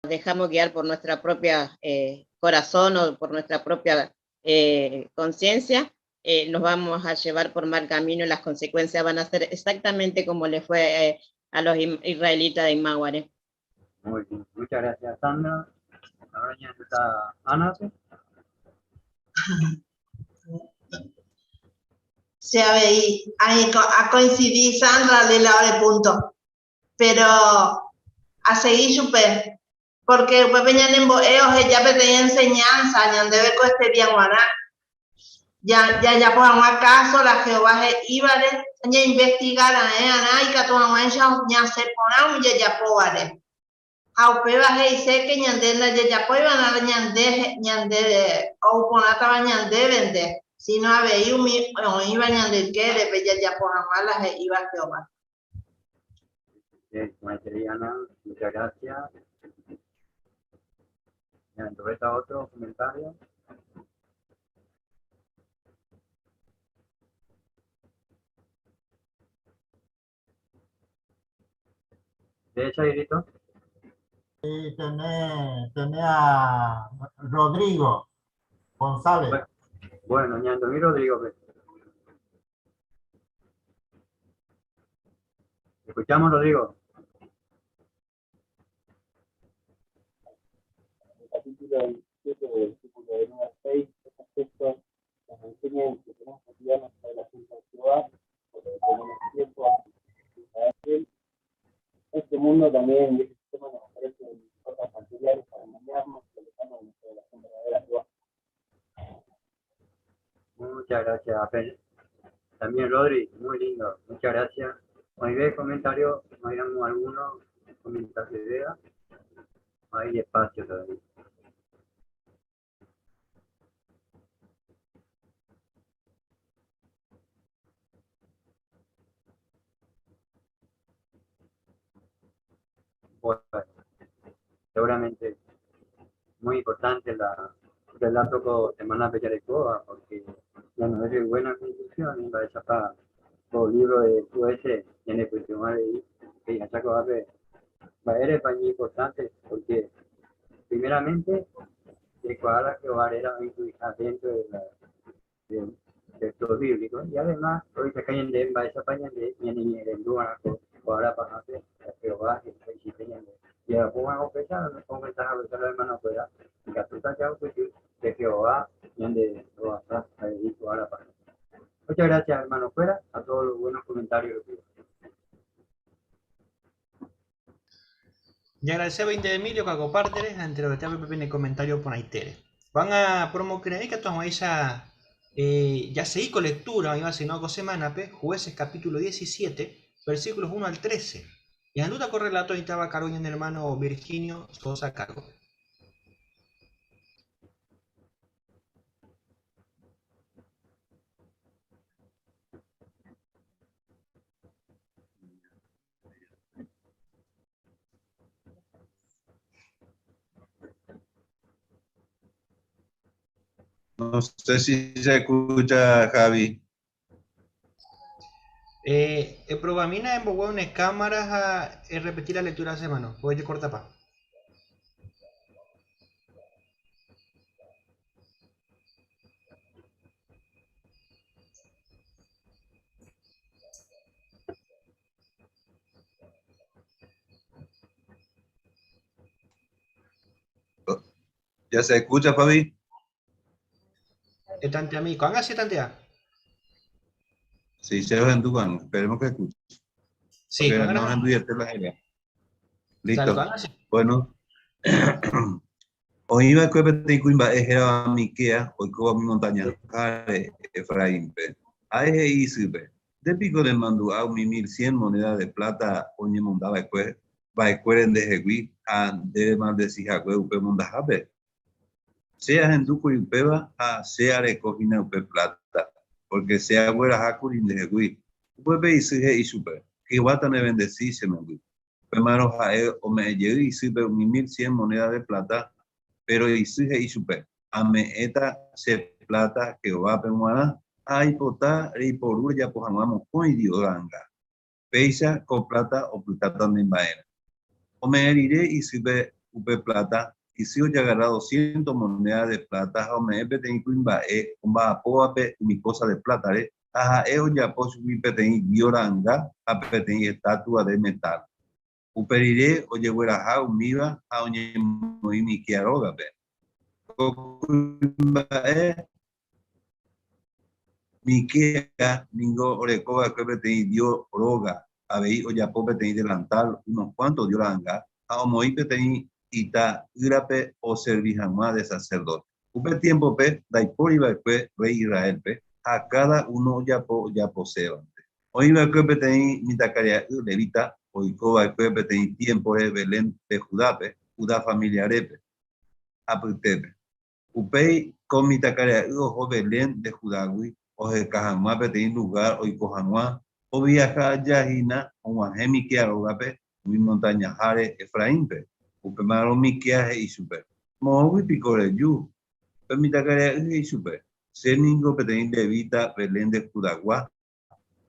dejamos guiar por nuestra propia corazón o por nuestra propia conciencia, nos vamos a llevar por mal camino y las consecuencias van a ser exactamente como le fue a los israelitas de Imaguare. Muy bien, muchas gracias, Sandra. Ahora ya está Ana. Che avei acoincidi Sandra de la ore punto, pero asegi chupe, porque upépe ñanembo'e oheja peteĩ enseñanza ñandéve ko este día g̃uarã, jajapo hag̃ua káso la Jehová he'ívare ha ñainvestiga raẽ arã ikatu hag̃uáicha ñasẽ porã umi jajapóvare. Ha upéva he'ise ke ñande ndajajapóiva'erã la ñande ñande ou porãtava ñandévente, síno avei umi oĩva ñande ykére pe jajapo hag̃ua la he'íva Jehová. Bien, maestría Ana, muchas gracias. Ñanduveta otro comentario. De Chairito. Sí, tené a Rodrigo González. Bueno, Ñanduvi Rodrigo. Pues. Escuchamos, Rodrigo. El capítulo 17, versículo de 9 a 6, estos textos nos enseñan que tenemos que cuidar nuestra relación con Jehová, porque como en los tiempos de Israel, este mundo también, y este sistema nos ofrece cosas materiales para engañarnos y alejarnos de nuestra relación verdadera a Jehová. Muchas gracias, Abel. También, Rodri, muy lindo. Muchas gracias. Hoy ve comentario, no hay alguno comentario de idea. Hay espacio todavía. Bueno, seguramente muy importante la relato con Semana Bellarecoa, porque ya no es buena conclusión, va a echar para los libros de US, y en el cuestión de que ya sacó a ver, va a ser muy importante, porque primeramente, de cuadra que va a era incluida dentro de la, del texto bíblico, y además, hoy se caen de va a esa paña de y en el lugar cuadra para hacer Jehová, y se enseñan de y a pongan a confesar, no pongan a besar la hermana fuera, y que tú estás ya, pues, de Jehová, y donde lo vas a dedicar a la paz. Muchas gracias, hermano fuera, a todos los buenos comentarios. Y agradecer a 20 de Emilio que compartes entre los que en el comentario por ahí. Van a promover que todos esa ya seguí con lectura, iba a ser no semana, pe, Jueces capítulo 17, versículos 1 al 13. Y anduta correlato y estaba cargo en el hermano Virginio Sosa Cargo. No sé si se escucha, Javi. Probamina en Bogotá cámaras a repetir la lectura de semana. Voy a cortar pa. ¿Ya se escucha, Fabi? Tantea, amigo. Hágase tantea. Sí, se lo endugan. Esperemos que escuche. Sí, Porque con no ganas. enduierte la idea. Listo. Salud, hágase. Bueno. Hoy iba a comer te cuimba, ejera Miquea, hoy coba mi montaña, Jare, Efraín, pe. A eje y sirve. De pico le mandó a mi 1100 monedas de plata, oñe mondaba después, va escueren de Jeguí, a de maldecir a upe mondajape. Sea en duco y upeba, a sea recogina upe plata, porque sea güera jacurin de Jeguí. Upe y sije y supe, que guata me bendecí se me gui. Hermano jae o me llegué y sirve mi 1100 monedas de plata, pero y sije y supe, a me eta se plata que va pemuana, ay potá, y por urya pojanamos con idiodanga. Peisa con plata o plata también vaena. O me heriré y sirve upe pláta, isy ojagarra doscientos monéda de pláta ha ome'ẽ peteĩ kuimba'e omba'apóvape umi kósa de plátare, ha ha'e ojapo chugui peteĩ dios ra'anga ha peteĩ estátua de metal. Upe rire ojegueraha umíva ha oñemoĩ Miquea rógape. Ko kuimba'e Miquea ningo oreko va'ekue peteĩ dios róga, avei ojapo peteĩ delantal unos kuánto dios ra'anga ha omoĩ peteĩ ita'ýrape oservi hag̃ua de saserdóte. Upe tiémpope ndaipóri va'ekue rréi Israélpe ha káda uno ojapo ojaposévante. Oĩ va'ekue peteĩ mitãkaria'y levita oiko va'ekue peteĩ tiémpore Belén de Judápe, Judá familiarépe apytépe. Upéi ko mitãkaria'y oho Belén de Judágui oheka hag̃ua peteĩ lugár oiko hag̃ua, oviaha aja hína og̃uahẽ Miquea rógape umi montañaháre Efraínpe. Upémarõ Miquea he'i chupe, Moõgui piko reju? Pe mitãkaria'y he'i chupe, Che ningo peteĩ levita Belén de Judagua,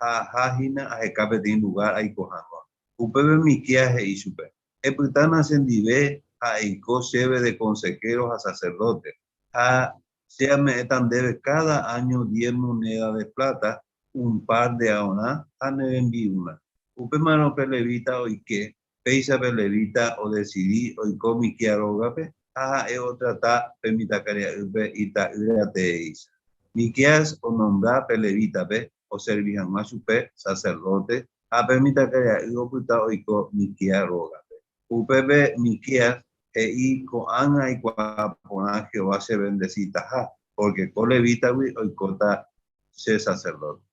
ha aha hína aheka peteĩ lugár aiko hag̃ua. Upépe Miqueas he'i chupe, Epytána chendive ha eiko chéve de konsehéro ha saserdóte, ha che ame'ẽta ndéve káda áño diez monéda de pláta, un par de aorã ha ne rembi'urã. Upémarõ pe levita oike, péicha pe levita odesidi oiko Miqueas rógape ha ha'e otrata pe mitãkaria'ýpe ita'ýra teéicha. Miqueas onombra pe levítape oservi hag̃ua chupe saserdóte ha pe mitãkaria'y opyta oiko Miqueas rógape. Upépe Miqueas he'i ko'ág̃a aikuaa porã Jehová chevendesitaha, pórke ko levítagui oikóta che saserdóte.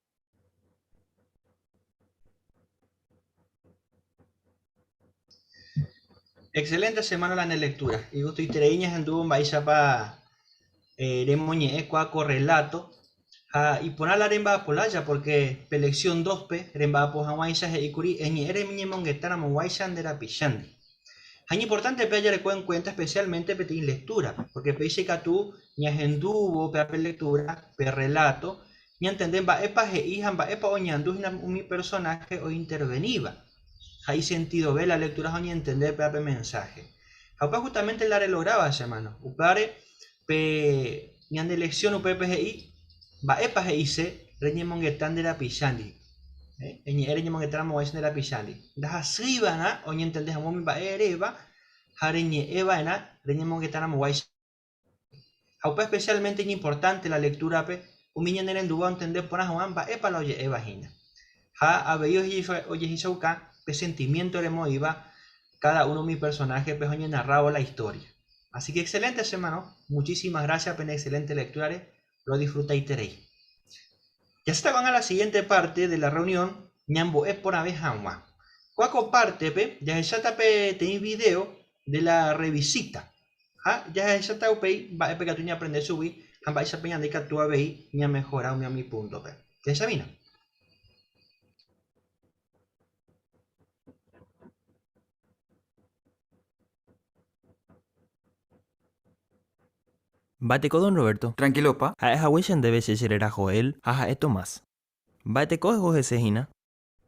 Excelente semana la lectura. Y gustoiterei ñahendúvo mba'éichapa remoñe'ẽ kua ko relato. Ha iporã la remba'apo lája porque pe lección 2-pe remba'apo hag̃uáicha he'íkuri eñe'ẽ reñemongetaramoguáicha nde rapichándi. Ha iñimportante pe ajareko en cuenta especialmente peteĩ lectura-pe, porque péicha ikatu ñahendúvo pe lectura, pe relato, Ñantende mba'épa he'i ha mba'épa oñandu hína umi personáhe ointerveníva. Ha isentidove la lectura ha oñentende péva pe mensáhe. Ha upéva justamente la relográva che hermano. Upévare pe ñande lección upépe he'i mba'épa he'ise reñemongeta nde rapichándi. Eñe'ẽ reñemongetaramoguáicha nde rapichándi. Ndahasýiva'erã oñentende hag̃ua umi mba'e eréva ha reñe'ẽva'erã reñemongetaramoguáicha. Ha upe especialmente iñimportante la lectura-pe umi ñanerendúva ontende porã hag̃ua mba'épa la oje'éva hína. Ha avei ojehechauka pe sentimiento remoĩva cada uno umi personaje-pe ha oñenarrávo la historia. Así que excelente che hermano, muchísimas gracias pene excelente lectura-re, lo disfrutaiterei. Jasýta ko'ág̃a la siguiente parte de la reunión ñambo'e porãve hag̃ua. Kóa ko parte-pe jahecháta peteĩ video de la revisita. Ha jahecháta upéi mba'épa ikatu ñaaprende chugui ha mba'éichapa ñande ikatu avei ñamehora umi umi púntope. Jahechamína. Mba'eteko don Roberto? Tranquilopa. Ha'e haguéicha ndéve che cheréra Joel ha ha'e Tomás. Mba'eteko eho hese hína?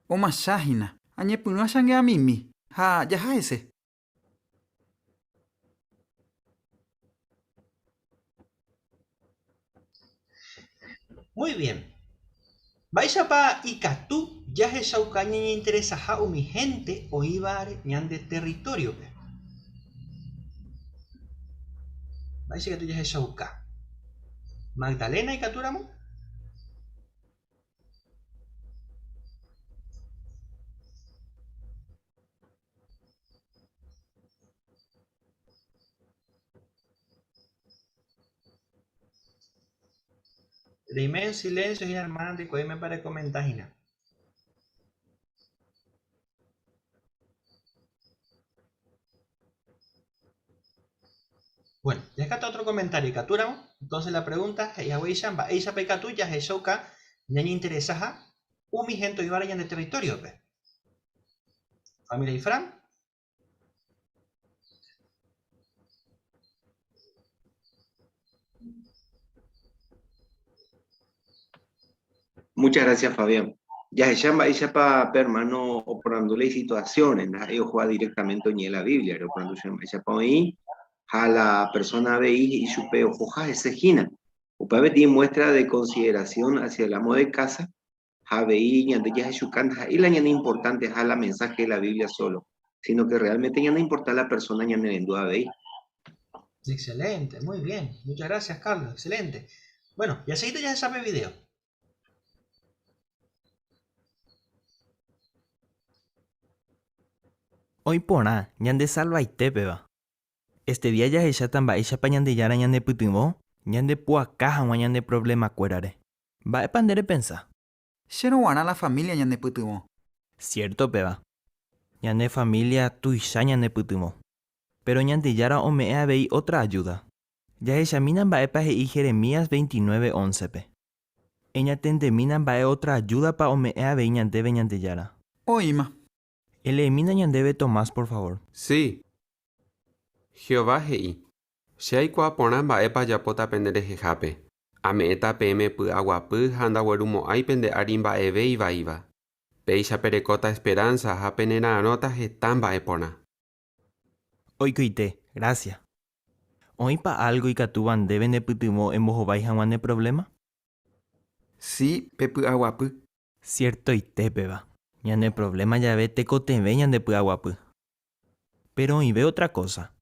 Omacha hína. Añepyrũ achangeamimi ha jaha hese. Muy bien. Mba'éichapa ikatu jahechauka ñañeinteresaha umi hénte oĩvare ñande territóriope? Mba'éicha ikatu jahechauka? Magdalena ikatúramo? Reime en silencio hína hermana ndikuaáime pa rekomenta hína. Bueno, ya está otro comentario ikatúramo. Entonces la pregunta he'i haguéicha mba'éichapa ikatu jahechauka ñañeinteresaha umi hénte oĩvare ñande territorio-pe. Familia Ifrán. Muchas gracias, Fabián. Jahecha mba'éichapa pe hermano. Oporandu la isituasiónre, ndaha'éi ohóva directamente oñe'ẽ la Bíbliare, oporandu chupe mba'éichapa oĩ, ha la persona avei he'i chupe ohoha hese hína. Upéva peteĩ muestra de consideración hacia el amo de casa, ha avei ñande jahechuka ndaha'éi la ñaneimportanteha la mensaje de la Biblia solo, sino que realmente ñaneimporta la persona ñanerendu avei. Excelente, muy bien. Muchas gracias, Carlos. Excelente. Bueno, ya seguiste ya sabe video. Oĩ porã, ñande salvaite péva. Este día jahecháta mba'éichapa Ñandejára ñanepytyvõ ñandepu'aka hag̃ua ñane provlemakuérare. Mba'épa nde repensa? Chérõ g̃uarã la familia ñanepytyvõ. Cierto péva. Ñane familia tuicha ñanepytyvõ. Péro Ñandejára ome'ẽ avei ótra ajúda. Jahechamína mba'épa he'i Jeremías 29, 11-pe. Eñatendemína mba'e ótra ajúdapa ome'ẽ avei ñandéve Ñandejára. Oĩma. Eleemína ñandéve Tomás, por favor. Sí. Jehová he'i, Che aikuaa porã mba'épa ajapóta pende rehehápe. Ame'ẽta peẽme py'aguapy ha ndaguerumo'ãi pende ári mba'eve ivaíva. Péicha perekóta esperánsa ha penera'arõta heta mba'e porã. Oikoite, grásia. Oĩpa álgo ikatúva ndéve nepytyvõ embohovái hag̃ua ne provléma? Si, pe py'aguapy. Siertoite péva. Ñane provléma jave tekotevẽ ñandepy'aguapy. Péro oĩve ótra kósa.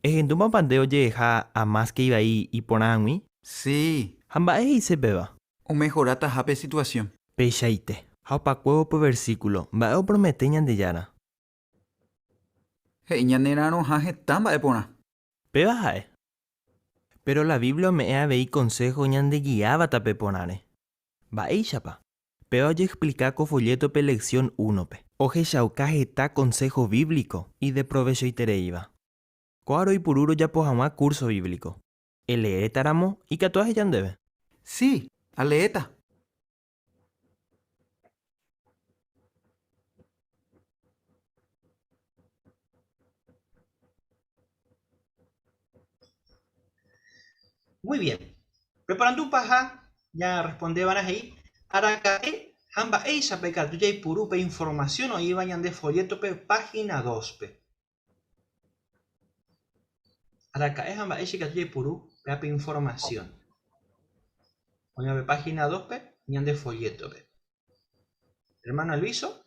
Ehendúmapa nde oje'eha amáske ivai iporã ag̃ui? Si. Ha mba'e he'ise péva? Omehorataha pe situasión. Peichaite. Ha opakuévo pe versíkulo, mba'e opromete Ñandejára? He'i ñanerarõha heta mba'e porã. Péva ha'e. Péro la Biblia ome'ẽ avei konsého ñandegiáva tape porãre. Mba'éichapa? Péva ojeexplika ko follétope leksión únope. Ohechauka heta konsého bíblico ideprovechoitereíva. Ko aroipuru rojapo hag̃ua kúrso bíblico. Eleétaramo, ikatu aheja ndéve. Si, aleéta. Muy bien. Peporandu paha ñarrespondeva'erã he'i, Araka'e ha mba'éichapa ikatu jaipuru pe informasión oĩva ñande follétope páhina dóspe. Araka'e ha mba'éicha ikatu jaipuru pe informasión oĩva pe páhina dóspe ñande follétope. Hermano Elviso.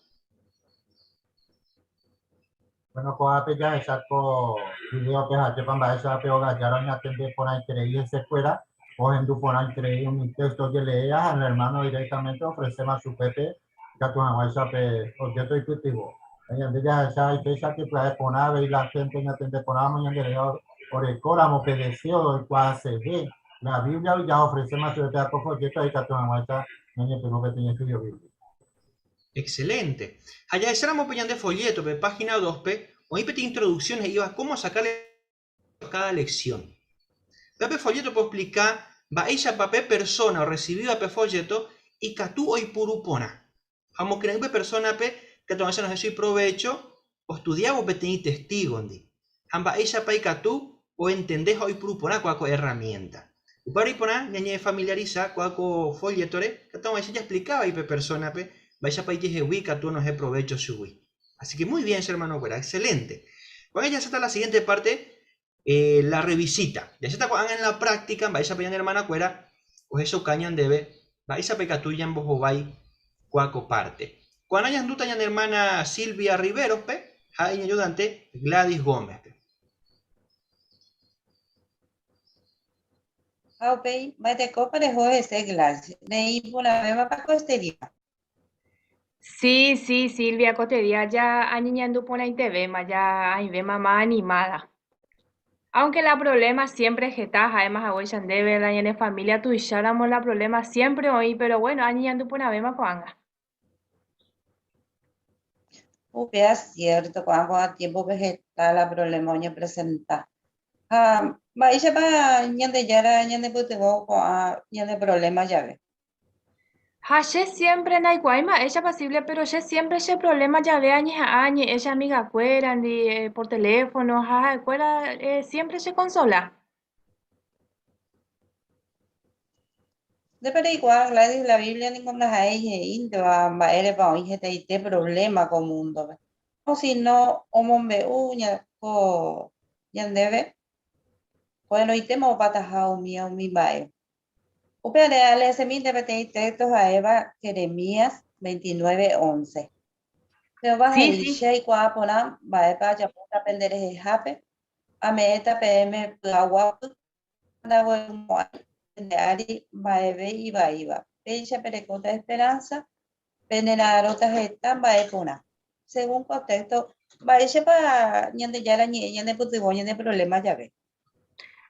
Bueno, ko'ápe jahecha ko video-pe ha'épa mba'éicha pe ogajára oñatende porãiterei hesekuéra, ohendu porãiterei umi texto ojeleéva ha el hermano directamente ofrecéma chupe pe ikatu hag̃uáicha pe objeto oipytyvõ. Ha ñande jahecha upéicha que pya'e porã avei la gente oñatende porãramo ñanderehe orekóramo pe deseo oikuaaseve la Biblia-gui ja ofrecéma chupe pe ko folleto ikatu hag̃uáicha ñañepyrũ peteĩ estudio bíblico. Excelente. Ha jahecháramo pe ñande follétope, página 2-pe, oĩ peteĩ introducción he'íva cómo sacarle cada lección. Péva pe follétope oexplika mba'éichapa pe persóna orresivíva pe folléto ikatu oipuru porã. Ha omokyre'ỹ pe persónape ikatu hag̃uáicha nohẽso iprovécho ostudiávo peteĩ Testígondi, ha mba'éichapa ikatu oentende ha oipuru porã kóa ko erramiénta. Upévare iporã ñañefamiliarisa kóa ko follétore ikatu hag̃uáicha jaexplika vai pe persónape mba'éichapa ijehegui ikatu onohẽ provécho chugui. Así que muy bien che hermanokuéra, excelente. Ko'ág̃a jaháta la siguiente parte, la revisita. Jahecháta ko'ág̃a en la práctica mba'éichapa ñane hermanakuéra ohechauka ñandéve mba'éichapa ikatu ñambohovái kóa ko parte. Ko'ág̃a ñahendúta ñane hermana Silvia Riveros-pe ha iñayudante Gladys Gómez-pe. Ha upéi, mba'etekópa reho hese Gladys, reĩ porãvévapa ko este día? Sí, sí, Silvia, ko día ya añeñandu porãitevéma, ya aĩvéma más animada. Aunque la problema siempre heta, ha'éma haguéicha ndéve la ñane familia tuicháramo la problema siempre oĩ, pero bueno, añeñandu porãvéma ko'ág̃a. Upéva cierto, ko'ã ko'ã tiempo-pe heta la problema oñepresenta. Ha mba'éichapa Ñandejára ñanepytyvõ ko'ã ñane problema jave? Ha che siémpre ndaikuaái mba'éichapa Silvia, péro che siémpre che provléma jave añeha'ã añe'ẽ che amigakuérandi por teléfono ha ha'ekuéra siémpre chekonsola. Ndépa reikuaa, Gladys, la Biblia ningo ndaha'éi he'ínteva mba'érepa oĩ hetaite provléma ko múndope, síno omombe'u ko ñandéve ko'ẽrõitéma opataha umíva umi mba'e. Upévare aleesemínte peteĩ téxto ha'éva Jeremías 29:11. Jehová Sí, he'i, sí. Che aikuaa porã mba'épa ajapóta penderehehápe, ame'ẽta peẽme py'aguapy ha ndaguerumo'ãi pende ári mba'eve ivaíva. Péicha perekóta esperánsa, penera'arõta heta mba'e porã. Según ko téxto, mba'éichapa Ñandejára Ñe'ẽ ñanepytyvõ ñane provléma jave?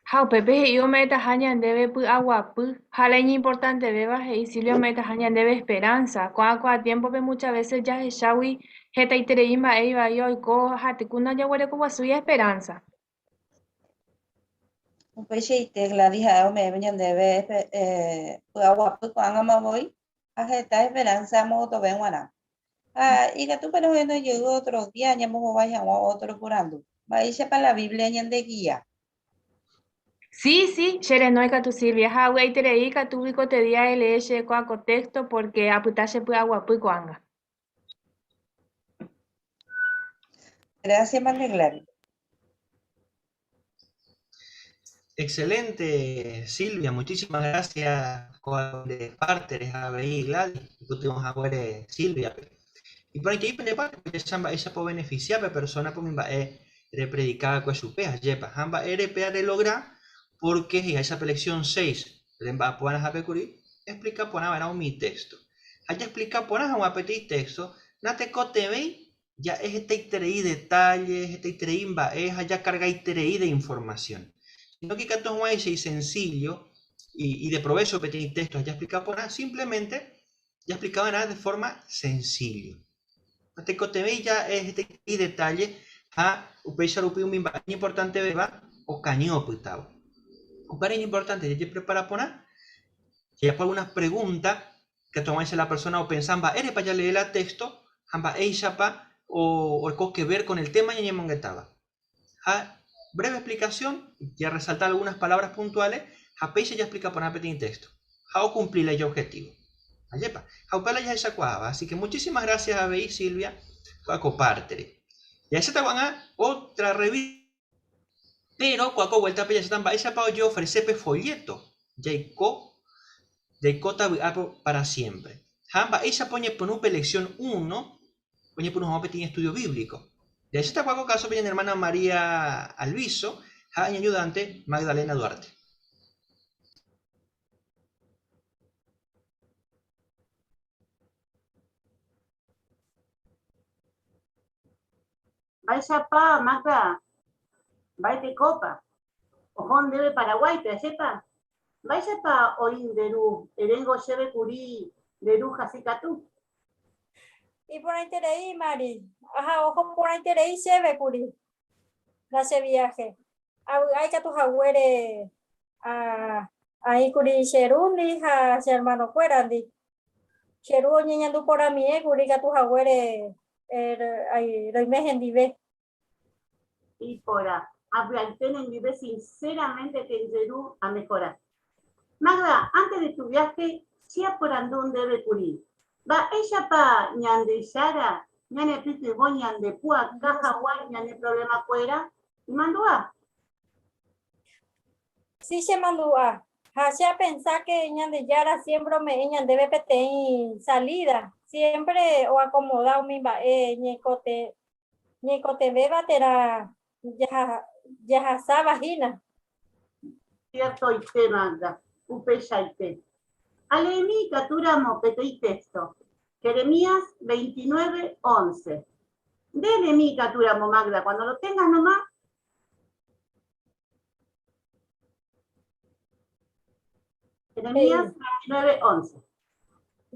Ha upépe he'i ome'ẽtaha ñandéve py'aguapy, ha la iñimportantevéva he'i Silvia ome'ẽtaha ñandéve esperanza. Ko'ã ko'ã tiémpope muchas veces jahechágui hetaiterei mba'e ivai oiko ha tyku ndajaguerekoguasúi esperanza. Upeichaite Gladys ha'e ome'ẽve ñandéve py'aguapy ko'ág̃ama voi ha heta esperanza amogotove g̃uarã. Ha ikatu péro ohenói jey ótro día ñambohovái hag̃ua ótro porandu. Mba'éichapa la Biblia ñandegia? Sí, sí, che renói katu Silvia, ha avy'aiterei ikatúgui ko te día elee che ko'ã ko téxto pórke apyta che py'aguapy ko'ág̃a. Gracias, Madre Gladys. Excelente, Silvia, muchísimas gracias de parte avei Gladys, ipytyvõ haguére Silviape. Iporãitei pende parte pehecha mba'éichapa obeneficia pe persona-pe umi mba'e repredika va'ekue chupe, ajépa. Ha mba'ére péa relogra porque he'iháicha pe lección seis remba'apo va'erãhápe kuri, explika porã va'erã umi texto. Ha jaexplika porã hag̃ua peteĩ texto natekotevẽi Ja'e hetaiterei detalle, hetaiterei mba'e ha jakargaiterei de informasión. Sino que ikatu hag̃uáicha isencillo ideprovécho peteĩ texto ha jaexplika porã, simplemente jaexplika va'erã de forma sencillo. Natekotevẽi ja'e hetaiterei detalle ha upéicha rupi umi mba'e iñimportantevéva okañy opytávo. Upévare iñimportante jajeprepara porã, jajapo algunas pregunta Ikatu hag̃uáicha la persóna opensa mba'érepa jalee la téxto ha mba'éichapa oreko ke ver kon el téma ñañemongetáva. Ha breve explikasión, jarresalta algunas palabras puntuales ha péicha jaexplika porã peteĩ téxto ha okumpli la ijobjetivo. Ajépa? Ha upéva la jahechakuaáva. Así que muchísimas gracias avei Silvia ko pártere. Jahecháta ko'ág̃a ótra revista. Péro ko'ã ko vuéltape jahecháta mba'éichapa ojeofrese pe folléto Jaiko jaikóta vy'ápe pára siémpre. Ha mba'éichapa oñepyrũ pe leksión uno oñepyrũ hag̃ua peteĩ estúdio bíblico. Jahecháta ko'ã ko kásope ñane ermána María Alviso ha iñajudánte Magdalena Duarte. Mba'éichapa, Magda? Mba'etekópa? Oho ndéve Paraguáipe, ajépa? Mba'éichapa oĩ nde ru? Eréngo chéve kuri nde ru hasykatu. Iporãiterei, Mari. Aha, oho porãiterei chéve kuri la che viaje. Avy'a ikatu haguére aĩ kuri che rúndi ha che hermanokuérandi. Che ru oñeñandu porãmie kuri ikatu haguére roime hendive. Iporã, avy'aite nendive sinceramente que nde ru amehora. Magda, antes de tu viaje che aporandu ndéve kuri, mba'éichapa Ñandejára ñanepytyvõ ñande pu'aka hag̃ua ñane problema-kuéra? Imandu'a? Si chemandu'a. Ha che apensa ke Ñandejára siémpre ome'ẽ ñandéve peteĩ salída, siémpre oakomoda umi mba'e ñaikotevẽva térã jahasáva hína. Ciertoite, Magda, upeichaite. Aleemi ikatúramo peteĩ téxto, Jeremías 29, 11. Nde eleemi ikatúramo, Magda, cuando lo tengas nomás. Jeremías 29, 11.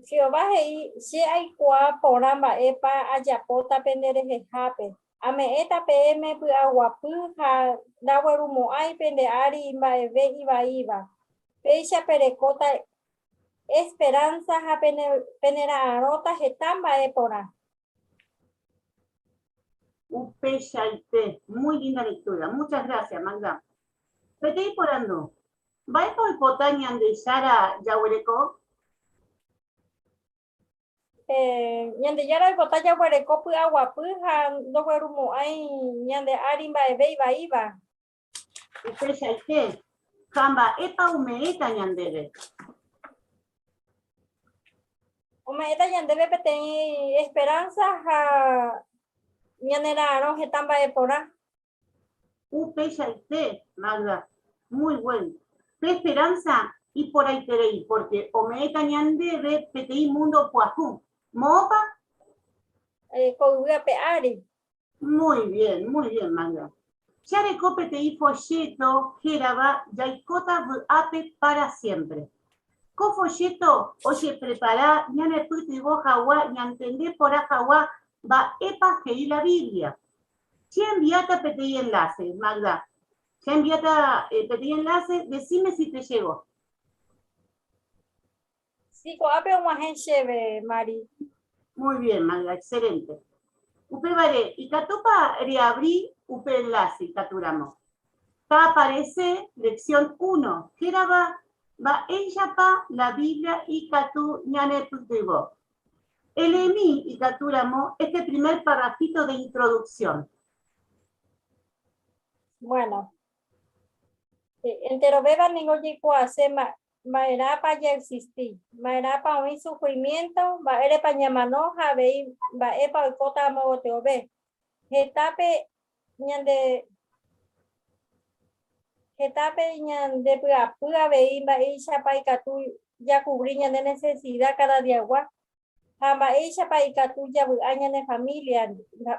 Jehová he'i, Che aikuaa porã mba'épa ajapóta penderehehápe. Ame'ẽta peẽme py'aguapy ha ndaguerumo'ãi pende ári mba'eve ivaíva. Péicha perekóta esperánsa ha penera'arõta heta mba'e porã. Upeichaite, muy linda lectura. Muchas gracias, Magda. Peteĩ porandu. Mba'épa oipota Ñandejára jaguereko? Ñandejára oipota jaguereko py'aguapy ha ndoguerumo'ãi ñande ári mba'eve ivaíva. Upeichaite, ha mba'épa ome'ẽta ñandéve? Ome'ẽta ñandéve peteĩ esperanza ha ñanera'arõ heta mba'e porã. Upeichaite, Magda, muy bueno. Pe esperanza iporãiterei porque ome'ẽta ñandéve peteĩ mundo pyahu. Moõpa? Ko yvy ape ári. Muy bien, muy bien, Magda. Che areko peteĩ folleto hérava Jaikóta vy'ápe para siempre. Ko folleto ojeprepara ñanepytyvõ hag̃ua ñantende porã hag̃ua mba'épa he'i la Biblia. Che enviáta peteĩ enlace, Magda. Che enviáta peteĩ enlace, decime si te llegó. Si, ko'ápe og̃uahẽ chéve, Mari. Muy bien, Magda, excelente. Upévare, ikatúpa reabri upe enlace ikatúramo? Ta'aparece lección uno, hérava Mba'éichapa la Biblia ikatu ñanepytyvõ. Eleemi ikatúramo este primer parrafito de introducción. Bueno, enterovéva ningo jaikuaase Mba'erãpa jaexisti? Mba'erãpa oĩ sufrimiénto? Mba'érepa ñamano ha avei mba'épa oikóta amo gotyove? Hetápe ñande Hetápe ñandepy'apy avei mba'éichapa ikatu jakuvri ñande nesesida káda diagua ha mba'éichapa ikatu javy'a ñane família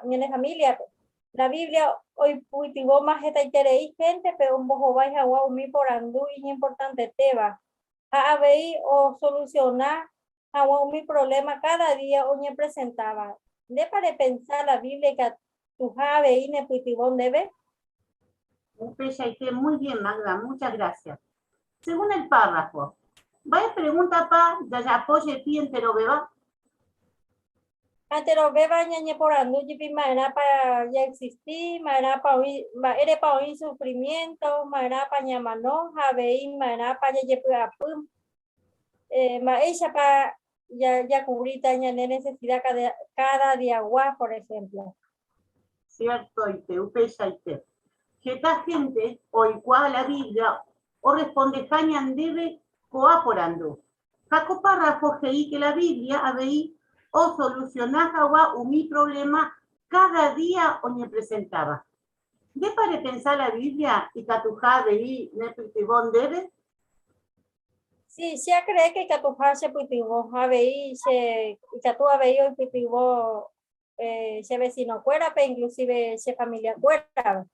ñane famíliape. La Biblia oipytyvõma hetaiterei héntepe ombohovái hag̃ua umi porandu iñimportantetéva ha avei osolusiona hag̃ua umi provléma káda día oñepresentáva. Ndépa repensa la Biblia ikatuha avei nepytyvõ ndéve? Upeichaite, muy bien Magda, muchas gracias. Según el párrafo, mba'e pregúntapa jajapo jepi enterovéva? Enterovéva ñañeporandu jepi ma'erãpa jaexisti, ma'erãpa oĩ, mba'érepa oĩ sufrimiénto, ma'erãpa ñamano ha avei ma'erãpa jajepy'apy. Mba'éichapa jakubríta ñane nesesida káda diagua, por ehémplo. Siertoite, upeichaite. Heta hénte oikuaa la Biblia orrespondeha ñandéve ko'ã porandu. Ha ko párrafo he'i ke la Biblia avei osolusiona hag̃ua umi provléma káda día oñepresentáva. Ndépa repensa la Biblia ikatuha avei nepytyvõ ndéve? Sí, che acree que ikatuha chepytyvõ avei che ikatu avei oipytyvõ che vecino-kuérape, inclusive che familia-kuérape.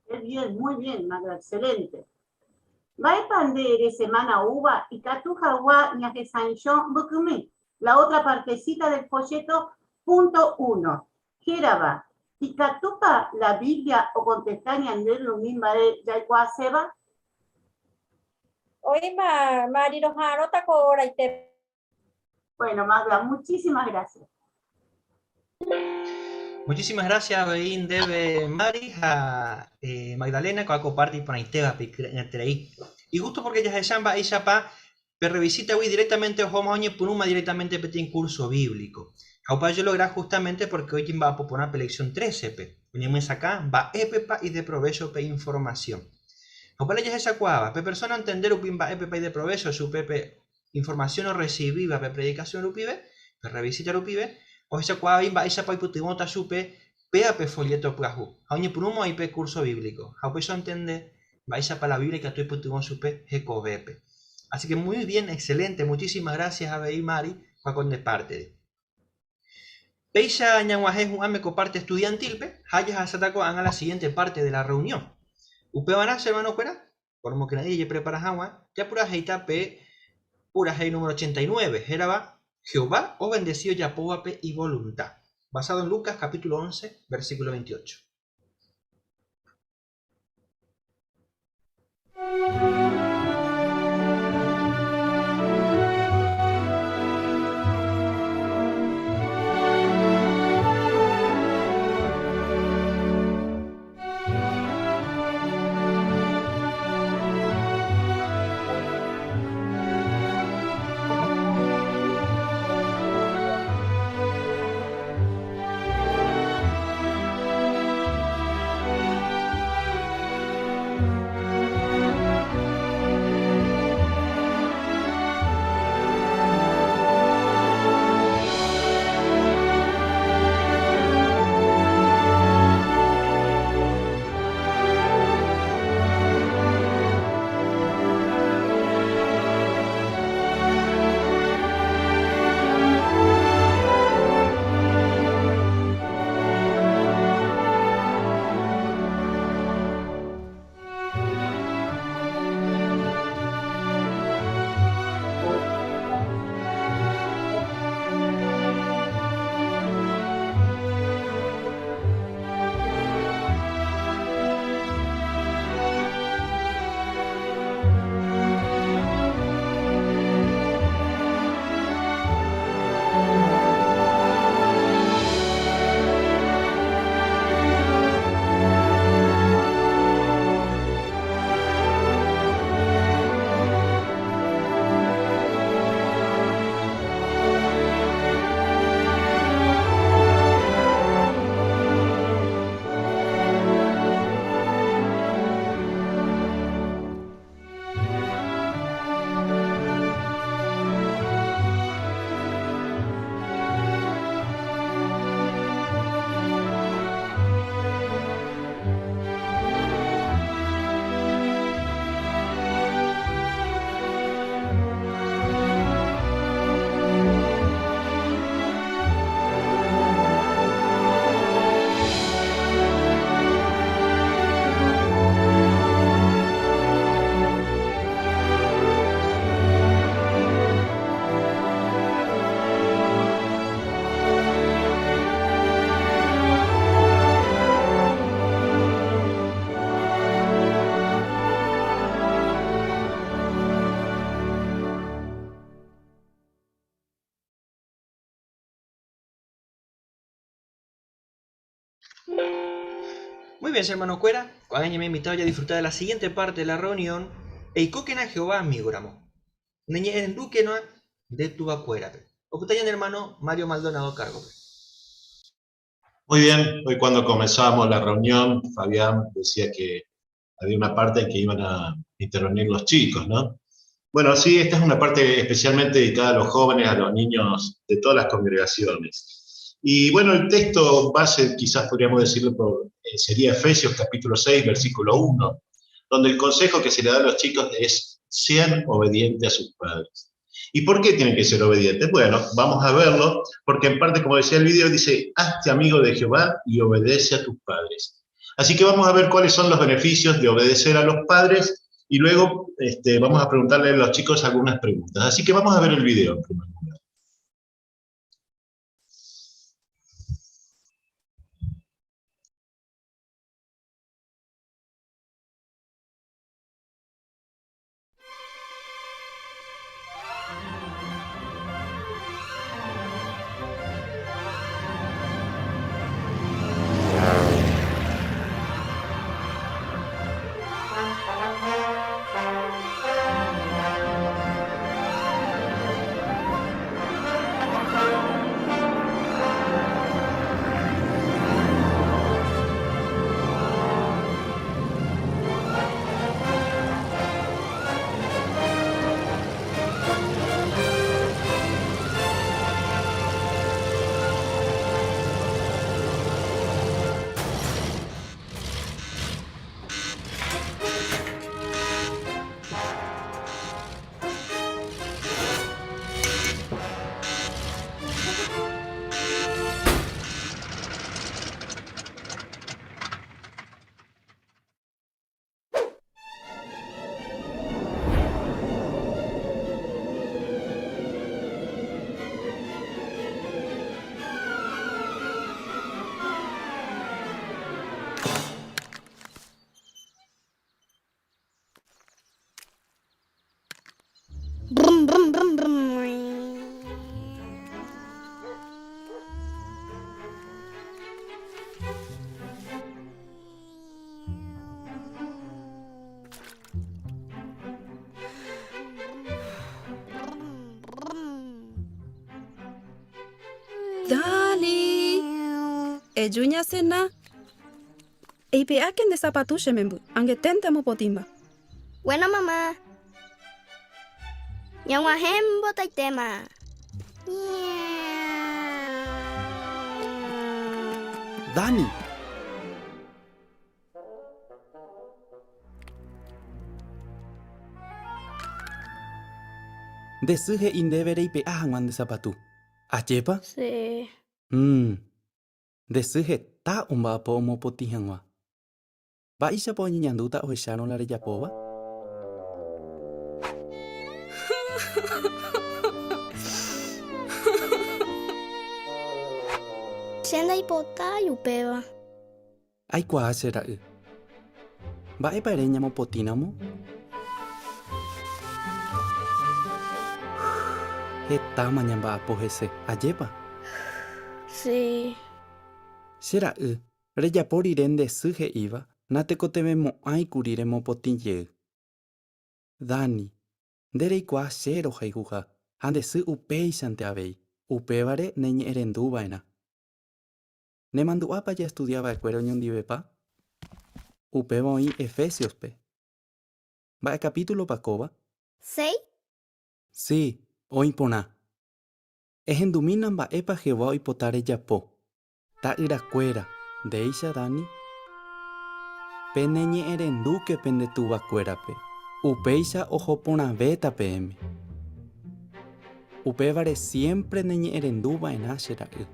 Qué bien, muy bien, Magda, excelente. Mba'épa nde ere semana oúva ikatu hagua ñahesãijo mbykymi, la otra partecita del folleto punto uno, hérava, Ikatúpa la Biblia okontesta ñandéve umi mba'e jaikuaaséva? Oĩma, Mari, roha'arõta ko oraitépe. Bueno, Magda, muchísimas gracias. Muchísimas gracias avei ndéve Mari ha eh, Magdalena ko'ã ko parte iporãitévape ikyre'ỹeterei. Igusto porque jahecha mba'éichapa pe revisítagui directamente ohóma oñepyrũma directamente peteĩ curso bíblico. Ha upéva ojologra justamente porque oñemba'apo porã pe lección 13-pe, oñemyesakã mba'épepa ideprovécho pe información. Ha upéva la jahechakuaáva, pe persona ontende rupi mba'épepa ideprovécho chupe pe Informasión orresivíva pe predikasión rupive, pe rrevisíta rupive, ohechakuaa avei mba'éichapa oipytyvõta chupe péva pe folléto pyahu ha oñepyrũma oĩ pe kúrso bíblico, ha upéicha ontende mba'éichapa la Biblia ikatu oipytyvõ chupe hekovépe. Así que muy bien, excelente, muchísimas gracias avei Mari, Juaco nde pártere. Péicha ñag̃uahẽ hu'ãme ko parte estudiantil-pe ha jahasáta ko'ág̃a la siguiente parte de la reunión. Upevarã che hermano-kuéra, Poromokyre'ỹ jajeprepara hag̃ua, japurahéita pe purahéi número 89, hérava Jehová ovendesi ojapóvape ivolunta, basado en Lucas capítulo 11, versículo 28. Muy bien, hermano-kuéra, ko'ág̃a ñaime invitado ya disfrutar de la siguiente parte de la reunión, Eikókena Jehová amígoramo. Neñe'ẽrendúkena nde tuvakuérape. Opyta ñane hermano Mario Maldonado kárgope. Muy bien, hoy cuando comenzamos la reunión, Fabián decía que había una parte en que iban a intervenir los chicos, ¿no? Bueno, sí, esta es una parte especialmente dedicada a los jóvenes, a los niños de todas las congregaciones. Y bueno, el texto base, quizás podríamos decirlo, sería Efesios capítulo 6, versículo 1, donde el consejo que se le da a los chicos es sean obedientes a sus padres. ¿Y por qué tienen que ser obedientes? Bueno, vamos a verlo, porque en parte, como decía el video, dice, hazte amigo de Jehová y obedece a tus padres. Así que vamos a ver cuáles son los beneficios de obedecer a los padres y luego vamos a preguntarle a los chicos algunas preguntas. Así que vamos a ver el video en primer lugar. Brum, brum, brum, brum. Dani! Eju ñasena. Eipe'áke nde sapatu che memby, angeténte amopotĩmba. Bueno mamá. Ñag̃uahẽ mbotaitéma. Dani! Nde sy he'i ndéve reipe'a hag̃ua nde sapatu. Ajépa? Sí. Nde sy heta omba'apo omopotĩ hag̃ua. Mba'éichapa oñeñandúta ohechárõ la rejapóva? Che ndaipotái upéva. Aikuaa che ra'y. Mba'épa ere ñamopotĩramo? Hetáma ñamba'apo hese, ajépa? Sí. Che ra'y, Rejapo rire nde sy he'íva, natekotevẽmo'ãikuri remopotĩ jey. Dani, nde reikuaa che rohayhuha, ha nde sy upéichante avei, upévare neñe'ẽrenduva'erã. Nemandu'ápa jaestudiava'ekuére oñondivepa? Upéva oĩ Efesios-pe. Mba'e capítulo-pa kóva? Sei? Si, oĩ porã. Ehendumína mba'épa Jehová oipota rejapo. Ta'yrakuéra, ndéicha Dani, peneñe'ẽrendúke pende tuvakuérape, upéicha oho porãvéta peẽme. Upévare siémpre neñe'ẽrendu va'erã che ra'y.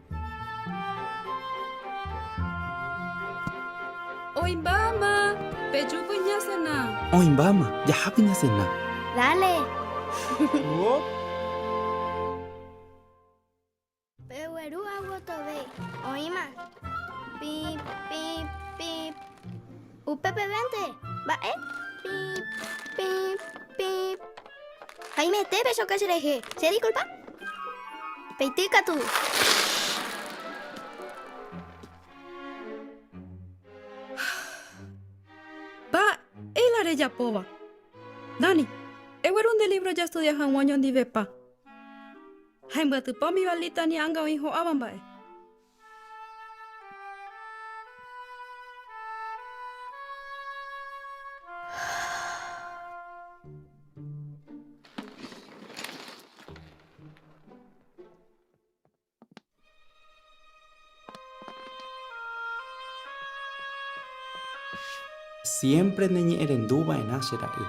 Oĩmbáma, pejúpy ñasena. Oĩmbáma, jahápy ñasena. Dale. Pegueru agotove, oĩma. Pip, pip, pip. Upépevénte, mba'e? Pip, pip, pip. Haimete pechoka cherehe, che disculpa. Peity katu. rejapóva? Dani, egueru nde lívro jastudia hag̃ua oñondivepa. Ha embyatypa umi valíta ni anga oĩ ho'áva mba'e. Siémpre neñe'ẽrendu va'erã che ra'y.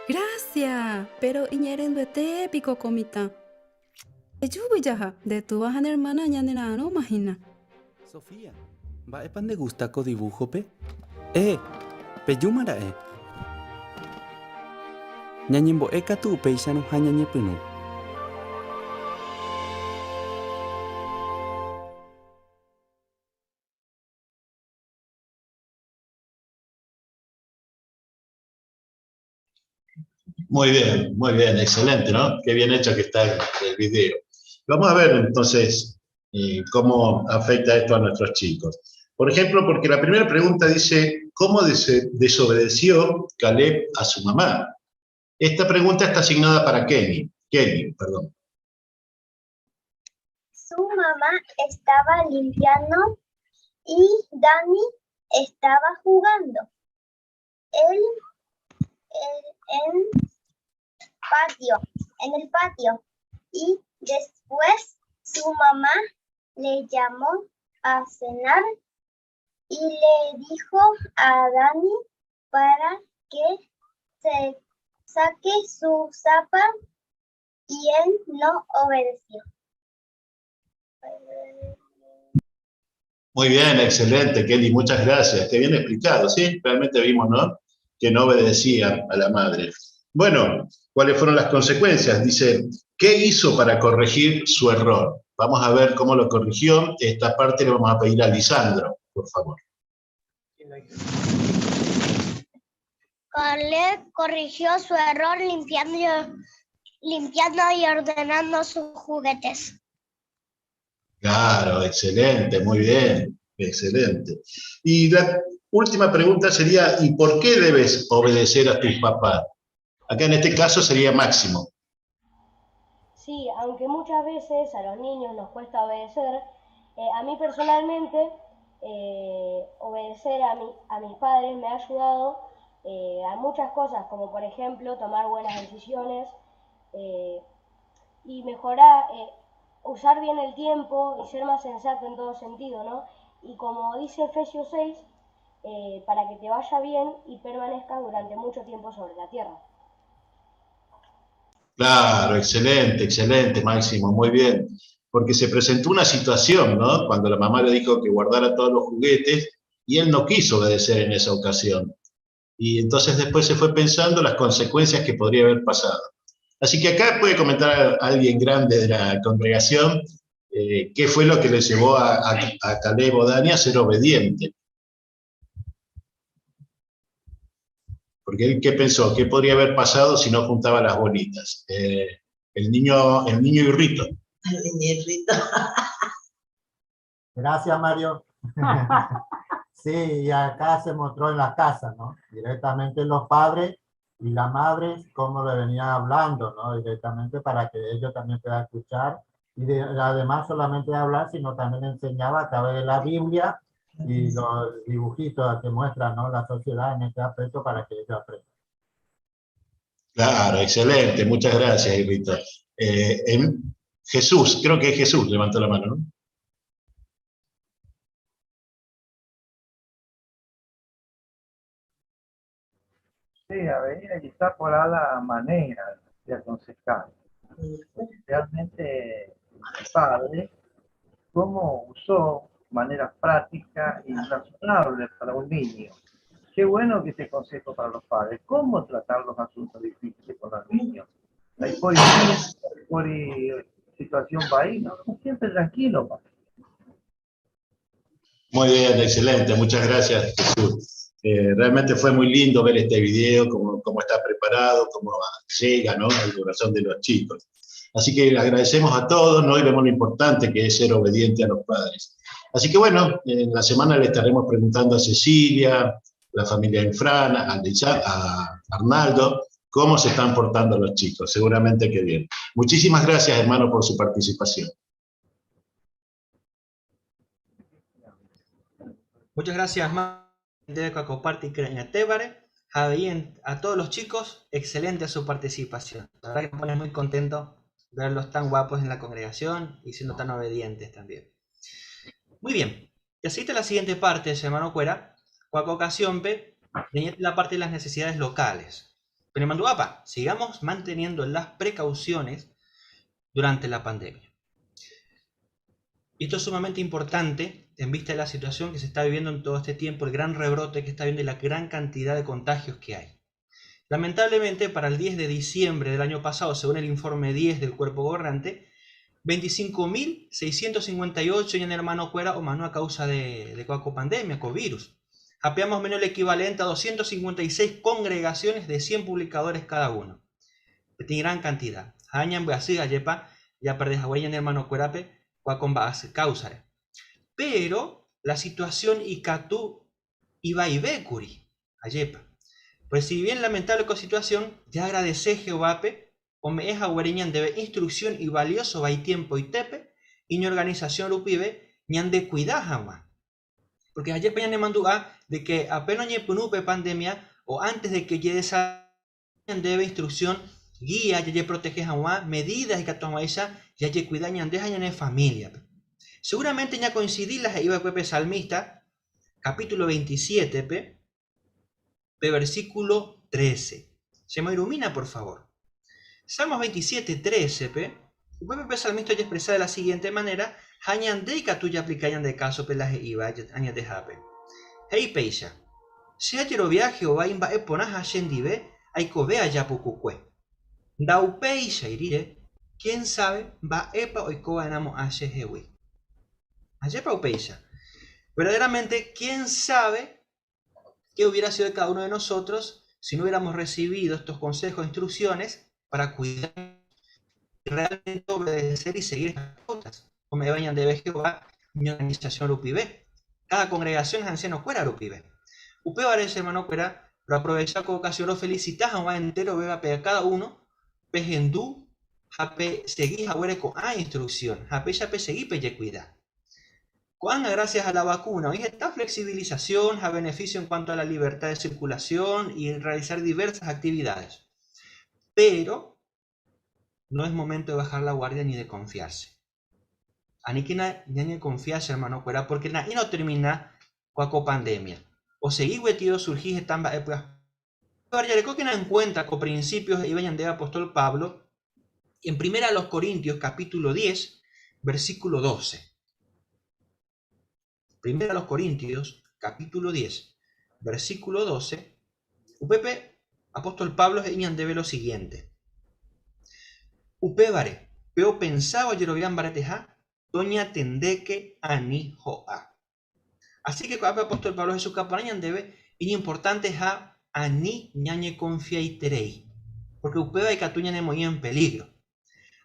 Gracia! Péro iñe'ẽrenduete piko ko mitã. Ejúgui jaha, nde túva ha ne ermána ñanera'arõma hína. Sofía, Mba'épa ndegusta ko divúhope? Eh! Pejúma ra'e! Ñañembo'e katu upéicharõ ha ñañepyrũ. Muy bien, muy bien, excelente, ¿no? Qué bien hecho que está el, el video. Vamos a ver entonces eh, cómo afecta esto a nuestros chicos. Por ejemplo, porque la primera pregunta dice, ¿cómo desobedeció Caleb a su mamá? Esta pregunta está asignada para Kenny. Kelly, perdón. Su mamá estaba limpiando y Dani estaba jugando. Él, en patio, en el patio. Y después su mamá le llamó a cenar y le dijo a Dani para que se saque su zapa y él no obedeció. Muy bien, excelente, Kelly, muchas gracias. Qué bien explicado, ¿sí? Realmente vimos, ¿no? Que no obedecía a la madre. Bueno, ¿cuáles fueron las consecuencias? Dice, ¿qué hizo para corregir su error? Vamos a ver cómo lo corrigió. Esta parte le vamos a pedir a Lisandro, por favor. Caleb corrigió su error limpiando, limpiando y ordenando sus juguetes. Claro, excelente, muy bien, excelente. Y la última pregunta sería, ¿y por qué debes obedecer a tus papás? Acá en este caso sería Máximo. Sí, aunque muchas veces a los niños nos cuesta obedecer, eh, a mí personalmente eh, obedecer a, mi, a mis padres me ha ayudado eh, a muchas cosas, como por ejemplo tomar buenas decisiones y mejorar, usar bien el tiempo y ser más sensato en todo sentido, ¿no? Y como dice Efesios 6, para que te vaya bien y permanezcas durante mucho tiempo sobre la tierra. Claro, excelente, excelente, Máximo, muy bien. Porque se presentó una situación, ¿no? Cuando la mamá le dijo que guardara todos los juguetes y él no quiso obedecer en esa ocasión. Y entonces después se fue pensando las consecuencias que podría haber pasado. Así que acá puede comentar alguien grande de la congregación eh, qué fue lo que le llevó a, a, a Caleb o Dani a ser obediente. Porque él, ¿qué pensó? ¿Qué podría haber pasado si no juntaba las bolitas? Eh, el niño, el niño irrito. El niño irrito. Gracias, Mario. Sí, y acá se mostró en la casa, ¿no? Directamente los padres y la madre, cómo le venía hablando, ¿no? Directamente para que ellos también puedan escuchar. Y de- además solamente hablar, sino también enseñaba a través de la Biblia y los dibujitos que muestra, ¿no? La sociedad en este aspecto para que ellos aprendan. Claro, excelente, muchas gracias, Irrito. Jesús, creo que es Jesús, levantó la mano, ¿no? Sí, a ver, quizá por la manera de aconsejar. Realmente, el padre, cómo usó maneras prácticas y razonables para un niño. Qué bueno que este consejo para los padres, cómo tratar los asuntos difíciles con los niños. Hay por, por situación va ahí, ¿no? Siempre tranquilo, pa. Muy bien, excelente, muchas gracias, Jesús. Realmente fue muy lindo ver este video, cómo está preparado, cómo llega, ¿no?, al corazón de los chicos. Así que agradecemos a todos, ¿no? Y vemos lo importante que es ser obediente a los padres. Así que en la semana le estaremos preguntando a Cecilia, la familia Infran, a Arnaldo, cómo se están portando los chicos. Seguramente que bien. Muchísimas gracias, hermano, por su participación. Muchas gracias, Mar, de Cacoparty Creñatébare. Javier, a todos los chicos, excelente su participación. La verdad que me pone muy contento verlos tan guapos en la congregación y siendo tan obedientes también. Muy bien, y así está la siguiente parte, hermano Cuera. Cuaca ocasión, pe, la parte de las necesidades locales. Pero Manduapa, sigamos manteniendo las precauciones durante la pandemia. Y esto es sumamente importante en vista de la situación que se está viviendo en todo este tiempo, el gran rebrote que está viendo y la gran cantidad de contagios que hay. Lamentablemente, para el 10 de diciembre del año pasado, según el informe 10 del cuerpo gobernante, 25.658 en hermano cuera o mano a causa de coaco pandemia, covirus. Apeamos menos el equivalente a 256 congregaciones de 100 publicadores cada uno. Tiene gran cantidad. Añan brasiga yepa, ya perdés a huella en hermano cuerape, cuacón va a causare. Pero la situación icatú iba y becuri, ayepa. Pues si bien lamentable con situación, ya agradece Jehovápe, o me es agüereñan debe instrucción y valioso va y tiempo y tepe, y ni organización rupibe, ni han de cuidar jamás. Porque ayer Peña ne mandó a de que apenas ñepunupe pandemia, o antes de que llegue esa debe instrucción, guía, ya ye protege jamás, medidas y que toma esa, ya ye cuida ñandeja ñane familia. Seguramente ya coincidí las iba cuepe salmista, capítulo 27, pe, pe, versículo 13. Se me ilumina, por favor. Salmos 27, 13, pe. Pepe, pe, salmista ya expresa de la siguiente manera, Hañandeika tuya aplicayan de caso pe las iba añadejape. Hey peisha, sea jerovia Jehová imba eponaja shendibe, aikobea yapucucue. Dau peisha irire, quién sabe va epa oikoa enamo ashe hewi. Ayepa upeisha. Verdaderamente, quién sabe qué hubiera sido de cada uno de nosotros si no hubiéramos recibido estos consejos e instrucciones para cuidar y realmente obedecer y seguir estas cosas. O me vayan de Jehová, mi organización Rupibe. Cada congregación es anciano fuera Rupibe. Upe parece, hermano, fuera, pero aprovecha con ocasión, lo felicitas a un entero, beba a cada uno, pejendú, jape, seguí, jahuere con a instrucción, jape, jape, seguí, peye, cuida. Cuando gracias a la vacuna, hoy esta flexibilización a beneficio en cuanto a la libertad de circulación y realizar diversas actividades. Pero no es momento de bajar la guardia ni de confiarse. Aniquina ñañe confiarse, hermano, fuera, porque na y no termina cuaco pandemia. O seguí huetido surgí estamba época. Pero que no encuentra con principios y vayan de apóstol Pablo en primera a los Corintios capítulo 10, versículo 12. Primera a los Corintios, capítulo 10, versículo 12, Upepe, apóstol Pablo, debe lo siguiente. Upébare, peo pensaba yerobián bareteja, doña tendeque ani joa. Así que apóstol Pablo Jesús Caparañan debe, y importante ja ani ñañe confía y terei, porque upeba y catuña ne en peligro.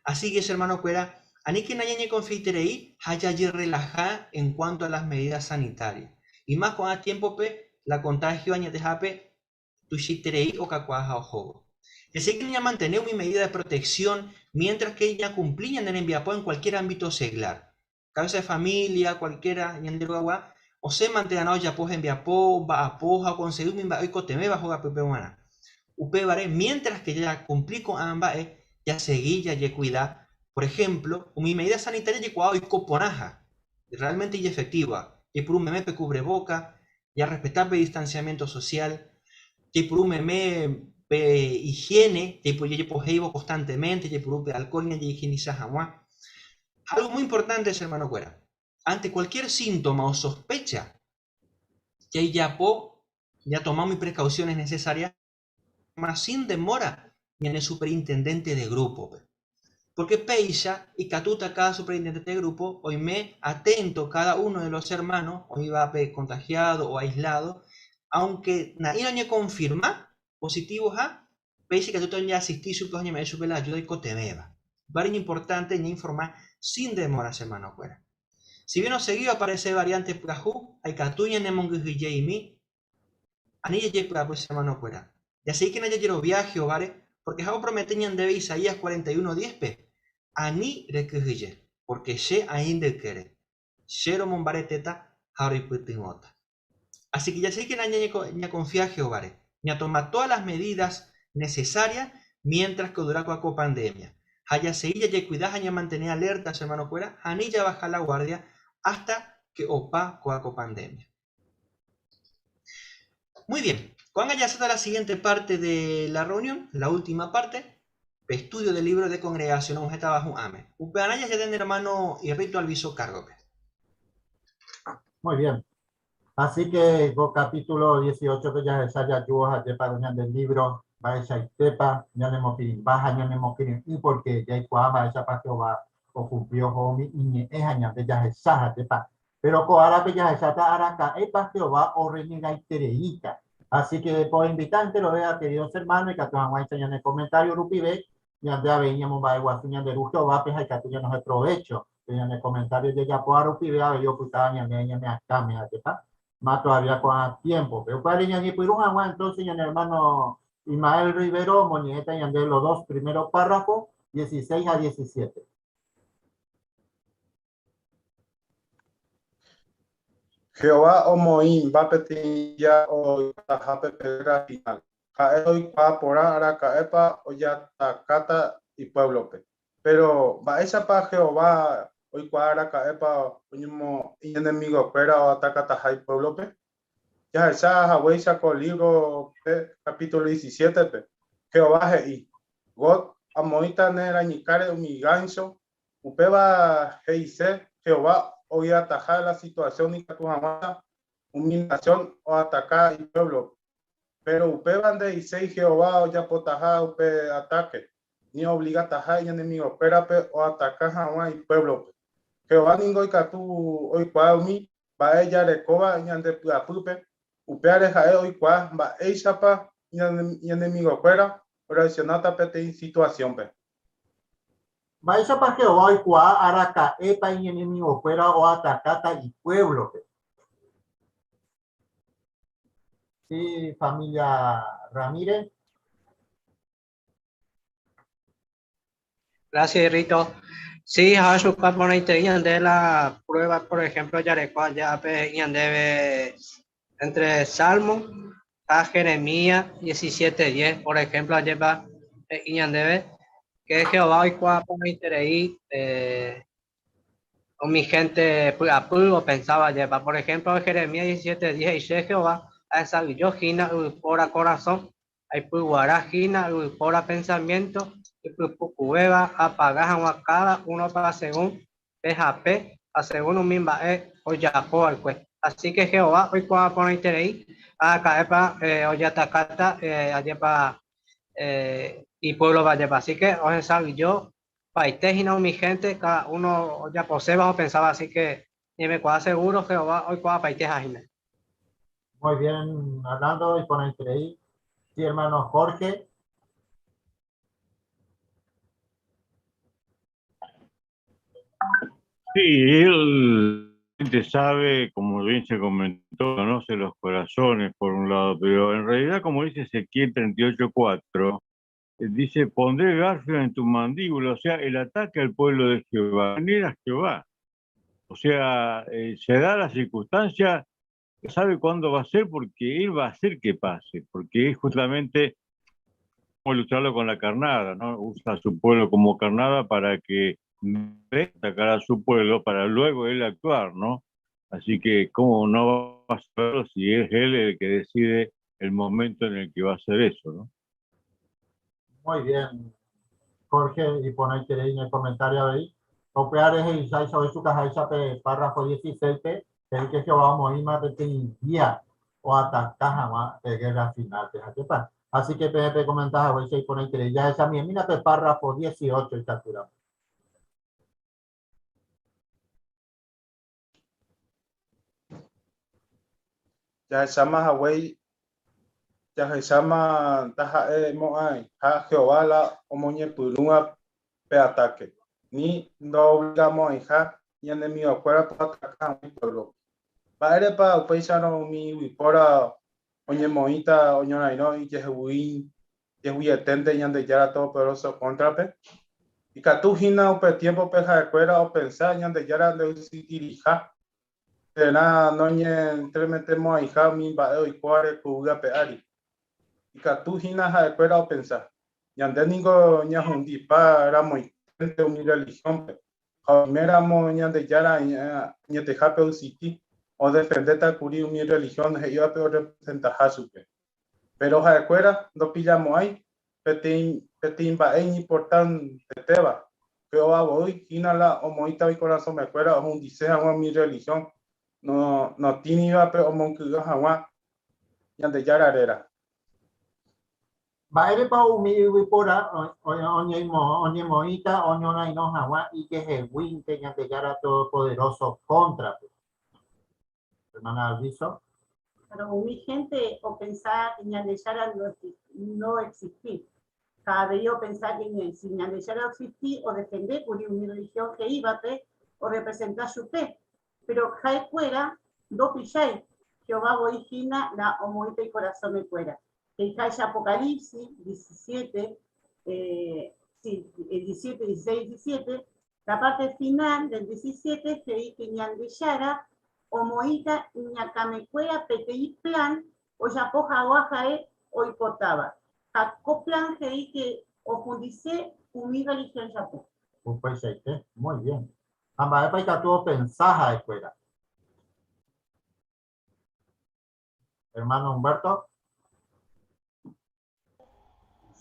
Así que ese hermano cuera, ani que ñañe confía y terei, haya ye relaja en cuanto a las medidas sanitarias. Y más con a tiempo pe, la contagio añade jape, tushiterei o cacuaja o jogo. Así que ña mantener mi medida de protección mientras que ella cumplía en el enviapo en cualquier ámbito seglar. Cabeza de familia, cualquiera, ñanderuagua, o se mantenga ya pues enviapo, va a poja, o conseguir mi oikoteme bajo la pepe humana. Upévare, mientras que jakumpli ko'ã mba'e, jasegi jajekuida, por ejemplo, umi medida sanitaria jaikuaa oiko porãha, realmente ijefectiva, jaipuru meme pe cubreboca, jarrespeta pe distanciamiento social, jaipuru meme pe higiene, jajepohéivo constantemente, jaipuru pe alcohol ñajehigienisa hag̃ua. Algo muy importante, che hermano-kuéra, ante cualquier síntoma o sospecha, jajapo, jatoma umi precauciones necesarias sin demora ñane superintendente de grupo-pe. Porque péicha ikatúta cada superintendente de grupo oime atento cada uno de los hermanos oĩvape contagiado o aislado, aunque na'ĩra oñekonfirma positivo-ha, péicha ikatúta oñeasisti chupe ha oñeme'ẽ chupe la ayuda oikotevẽva. Upévare iñimportante ñainforma sin demora che hermano-kuéra. Si bien osegi oaparese variante pyahu ha ikatu ñanemongyhyje'imi, ani jajepy'apy che hermano-kuéra. Jasegíkena jajerovia Jehováre, pórke ha'e opromete ñandéve Isaías 41, 10-pe, Ani rekyhyje, pórke che aĩ nde ykére. Che romombaretéta ha roipytyvõta. Así que jasegíkena ñakonfia Jehováre, ñatoma todas las medidas necesarias mientras que odura ko'ã ko pandemia. Ha jasegi jajekuida ha ñamantene alerta che hermano-kuéra ha ani jabaja la guardia hasta que opa ko'ã ko pandemia. Muy bien, ko'ág̃a jaháta la siguiente parte de la reunión, la última parte, pe estudio del libro de congregación og̃uahẽtava hu'ãme. Upearã jaheja ñane hermano Irrito Alviso cargo-pe. Muy bien. Así que ko capítulo 18 pe jahecha jajúvo ha'épa ñande libro mba'eichaitépa ñanemopirĩmba ha ñanemokyre'ỹ porque jaikuaa mba'éichapa Jehová okumpli oho umi iñe'ẽ ha ñande jahecha ha'épa. Pero ko árape jahecháta araka'épa Jehová orrenegaitereíta. Así que poinvita enterovea, queridos hermanos, ikatu hag̃uáicha ñane comentario rupive ñande avei ñamomba'eguasu ñande Ru Jehovápe ha ikatu ñanohẽ provecho pe ñane comentario jajapóva rupive avei opytáva ñande ñane akãme, ajépa? Más todavía ko'ã tiempo-pe. Upévare ñañepyrũ hag̃ua entonces ñane hermano Ismael Rivero omoñe'ẽta ñande los dos primeros párrafos, 16 ha 17. Jehová omoĩmba peteĩ día oikotahápe pe gérra finál. Ha'e oikuaa porã araka'épa ojatakáta ipuévlope. Péro, mba'éichapa Jehová oikuaa araka'épa iñenemigokuéra oatakataha ipuévlope? Jahecha haguéicha ko lívrope kapítulo 17-pe, Jehová he'i, Gog, amoĩta ne rañykáre umi gáncho Upéva he'ise Jehová ogiataha la situasión ikatu hag̃ua umi nasión oataka ipuévlope. Péro upéva nde'iséi Jehová ojapotaha upe atáke, ni oovligataha iñenemigokuérape oataka hag̃ua ipuévlope. Jehová ningo ikatu oikuaa umi mba'e jarekóva ñande py'apýpe, upévare ha'e oikuaa mba'éichapa iñenemigokuéra orreaksionáta peteĩ situasiónpe. Mba'éichapa Jehová oikuaa araka'épa iñenemigokuéra oatakáta ipuévlope? Sí, familia Ramírez. Gracias, Rito. Sí, ha chupa porãiterei ñande la prueba, por ejemplo, jareko aja pe ñandéve entre Salmo ha Jeremías 17:10, por ejemplo, ajépa he'i ñandéve que Jehová oikuaa porãiterei eh, umi gente py'apy opensáva ajépa. Por ejemplo, Jeremías 17:10 he'ise Jehová ahesa'ỹijo hína yvypóra korasõ Aipyguara hína yvypóra pensamiénto ipypukuvéva apaga hag̃ua káda únopa según pe hape ha según umi mba'e ojapo va'ekue. Así ke Jehová oikuaa porãiterei araka'épa ojatakáta ajépa ipuévlope ajépa. Así ke ohesa'ỹijo paite hína umi hénte káda uno ojaposéva ha opensáva. Así ke ñaimekuaa segúro Jehová oikuaapaiteha hína. Muy bien, Arnaldo, iporãiterei. Sí, hermano Jorge. Sí, él sabe, como bien se comentó, conoce los corazones por un lado, pero en realidad, como dice Ezequiel 38.4, dice, pondré garfio en tu mandíbula, o sea, el ataque al pueblo de Jehová, era Jehová. O sea, se da la circunstancia, sabe cuándo va a ser, porque él va a hacer que pase, porque es justamente ilustrarlo con la carnada, ¿no? Usa a su pueblo como carnada para que ve atacar a su pueblo para luego él actuar, ¿no? Así que, ¿cómo no va a saberlo si es él el que decide el momento en el que va a hacer eso, ¿no? Muy bien, Jorge, y pone en el comentario ahí. Opear es el sobre su caja, párrafo 16, el que Jehová omoĩma peteĩ día oataka hag̃ua pe guerra final pe ha'epa. Así que peẽ pekomenta haguéicha iporãiterei. Jahechamiemína pe párrafo 18 ikatúramo. Jahecháma haguéi, jahecháma ndaha'e mo'ãiha Jehová la omoñepyrũva pe atáke, ni ndoovligamo'ãiha iñenemigokuérape oataka hag̃ua ipuévlope. Mba'érepa upéicharõ umi yvypóra oñemoĩta oñorairõ ijehegui jehuieténte Ñandejára Todopoderóso kóntrape? Ikatu hína upe tiémpope ha'ekuéra opensa Ñandejára ndoexistiriha térã noñentremetemo'ãiha umi mba'e oikóvare ko yvy ape ári. Ikatu hína ha'ekuéra opensa, Ñande ningo ñahundipa ramoiténte umi rrelihiónpe, ha oiméramo Ñandejára añetehápe oexiti, odefendéta kuri umi rrelihión he'ívape orrepresentaha chupe. Péro ha'ekuéra ndopillamo'ãi peteĩ mba'e iñimportantetéva, Jehová voi hína la omoĩtava ikorasõmekuéra ohundise hag̃ua umi rrelihión notĩrivape omonky'a hag̃ua Ñandejára réra. Mba'érepa umi yvypóra oñemoĩta oñorairõ hag̃ua ijeheguínte Ñandejára Todopoderóso kóntrape? Hermana Alviso. Pero umi hénte opensa Ñandejára no existi. Ha avei opensa que si Ñandejára oexisti, odefende kuri umi religión he'ívape orrepresenta chupe. Pero ha'ekuéra ndopillái, Jehová voi hína la omoĩta ikorasõmekuéra. He'iháicha Apocalipsis 17, sí, 17, 16, 17, La parte final del 17 he'i ke Ñandejára omoĩta iñakãmekuéra peteĩ plan ojapo hag̃ua ha'e oipotáva. Ha ko plan he'i ke ohundise umi religión japu. Upeichaite, muy bien. Ha mba'épa ikatu opensa ha'ekuéra? Hermano Humberto.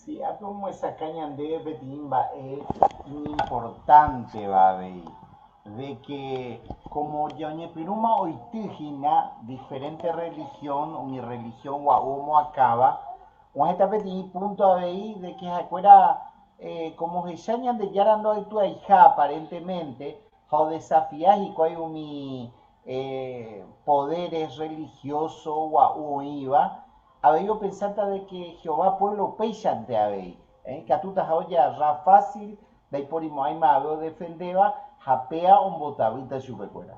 Si, ápe omyesakã ñandéve peteĩ mba'e iñimportánteva avei, de que como oñepyrũma oity hína diferente religión, umi religión gua'u omoakãva, og̃uahẽta peteĩ punto avei de que ha'ekuéra como ohecha Ñandejára ndoaytuaiha aparentemente ha odesafia hikuái umi poderes religioso gua'u oĩva, Avei opensáta de ke Jehová puévlo upéichante avei. Ikatútaha ojearra fásil, ndaiporimo'ãi mavave odefendéva ha péa ombotavýta chupekuéra.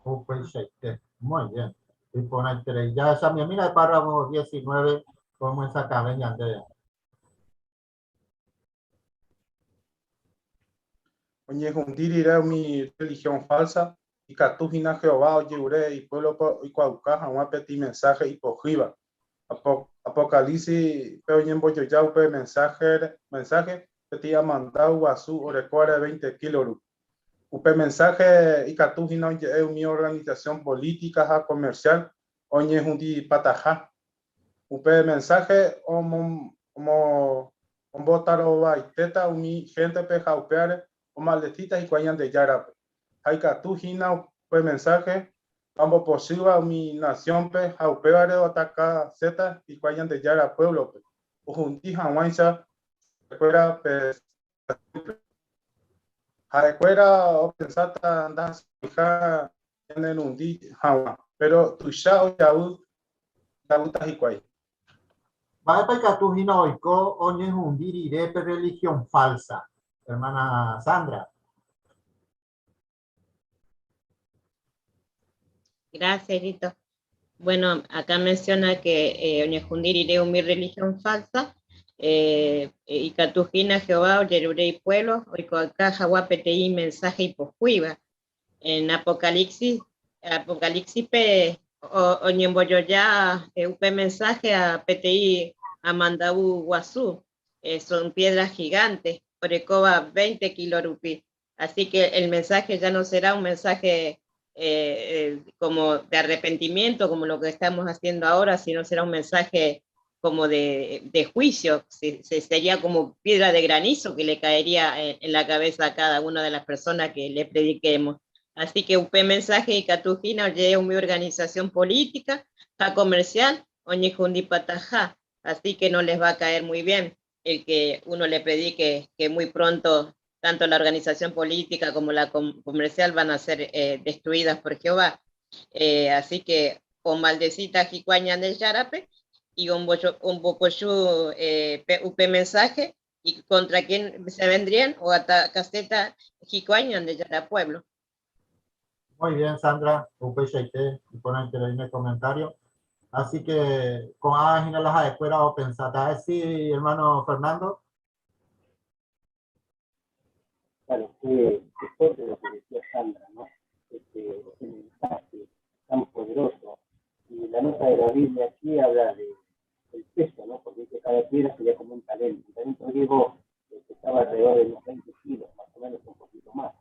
Upeichaite. Muy bien. Iporãiterei. Jahechamiemína párrafo 19 omyesakãve ñandéve. Oñehundi rire umi rrelihión fálsa, ikatu hína Jehová ojerure ipuévlope oikuaauka hag̃ua peteĩ mensáhe ipohýiva. Apocalípsispe oñembojoja upe mensáhe peteĩ amandáu guasu orekóvare veinte kílo rupi. Upe mensáhe ikatu hína oje'e umi organisasión polítika ha komersiál oñehundipataha. Upe mensáhe ombotarovaitéta umi héntepe ha upévare omaldesíta hikuái Ñandejárape. Ha ikatu hína upe mensáhe ombopochýva umi nasiónpe ha upévare oatakaséta hikuái Ñandejára puévlope, ohundi hag̃uáicha chupekuéra pe siudápe. Ha'ekuéra opensáta ndahasyiha ñanerundi hag̃ua, péro tuicha ojavy javýta hikuái. Mba'épa ikatu hína oiko oñehundi rire pe rrelihión fálsa, ermána Sandra? Gracias, Lito. Bueno, acá menciona que oñehundi rire umi religión falsa, ikatu hína Jehová ojerure ipueblo oikuaauka hag̃ua peteĩ mensaje ipohýiva. En Apocalipsis, Apocalipsis-pe oñembojoja upe mensaje a peteĩ amandavu guasu, eh, son piedras gigantes, orekóva 20 kilo rupi. Así que el mensaje ya no será un mensaje eh, eh, como de arrepentimiento, como lo que estamos haciendo ahora, sino será un mensaje como de, de juicio, se, se, sería como piedra de granizo que le caería en, en, la cabeza a cada una de las personas que le prediquemos. Así que upe mensaje ikatu hína oje'e umi organización política ha comercial oñehundipataha, así que no les va a caer muy bien el que uno le predique que muy pronto tanto la organización política como la comercial van a ser eh, destruidas por Jehová. Eh, así que o maldecita hikuái Ñandejárape y ombopochu eh, upe mensaje y contra quién se vendrían o atakaséta hikuái Ñandejára pueblo. Muy bien, Sandra, upeichaite, iporãiterei ne comentario. Así que ko'ã hína la ha'ekuéra opensáta. Sí, hermano Fernando. Claro, qué, qué fuerte lo que decía Sandra, ¿no? Este, este mensaje tan poderoso. Y la nota de la Biblia aquí habla de, del peso, ¿no? Porque dice cada piedra sería como un talento. Un talento griego eh, pesaba alrededor de unos 20 kilos, más o menos un poquito más.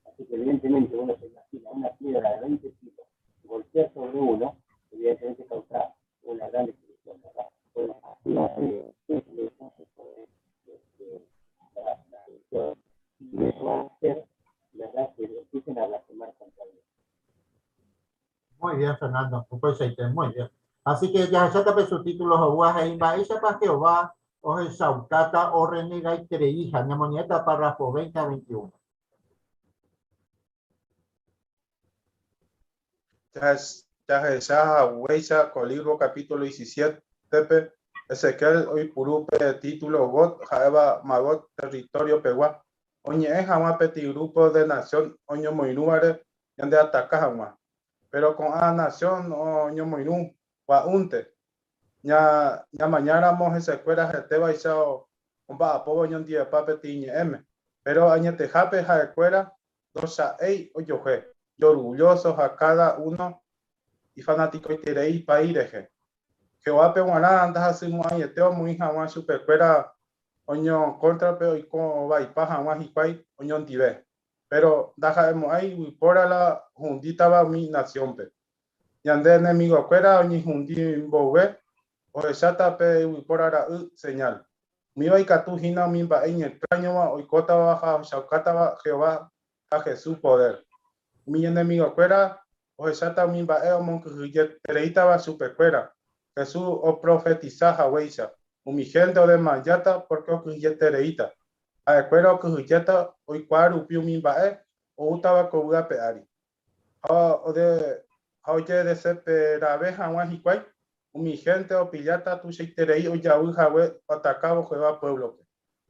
Así que evidentemente uno se imagina una piedra de 20 kilos golpear sobre uno, evidentemente causa una gran destrucción, ¿verdad? Bueno, así va a ser el mensaje sobre este, la, la religión. Y eso va a hacer, ¿verdad?, que empiecen a blasfemar contra Dios. Muy bien, Fernando. Upeichaite, muy bien. Así que jahecháta pe su título oúva he'i mba'éichapa Jehová ohechaukáta orrenegaitereiha ñamoñe'ẽta párrafo 20 ha 21. Jahecha haguéicha ko lívro capítulo 17-pe, Ezequiel oipuru pe título Gog ha'éva Magog territorio-pegua, oñe'ẽ hag̃ua peteĩ grupo de nación oñomoirũvare ñandeataka hag̃ua. Péro ko'ã nasión oñomoirũ gua'únte. Ñamañáramo hesekuéra hetévaicha omba'apóva oñondivepa peteĩ ñe'ẽme. Péro añetehápe ha'ekuéra ndocha'éi ojohe, ijorgullóso ha káda uno ifanatikoiterei ipaís rehe. Jehovápe g̃uarã ndahasymo'ãiete omoĩ hag̃ua chupekuéra oñokóntrape oiko vaipa hag̃ua hikuái oñondive. Péro ndaha'emo'ãi yvypóra la ohundítava umi nasiónpe. Ñande enemigokuéra oñehundi mboyve ohecháta pe yvypóra ra'y señál. Umíva ikatu hína umi mba'e iñextráñova oikótava ha ohechaukátava Jehová ha Jesús podér. Umi enemigokuéra ohecháta umi mba'e omonkyhyjetereítava chupekuéra, Jesús oprofetisa haguéicha. Umi hénte odesmajáta pórke okyhyjetereíta. Ha'ekuéra okyhyjéta oikuaa rupi umi mba'e oútava ko yvy ape ári. Ha ojedesesperave hag̃ua hikuái, umi hénte opilláta tuichaiterei ojavy hague oatakávo Jehová puévlope.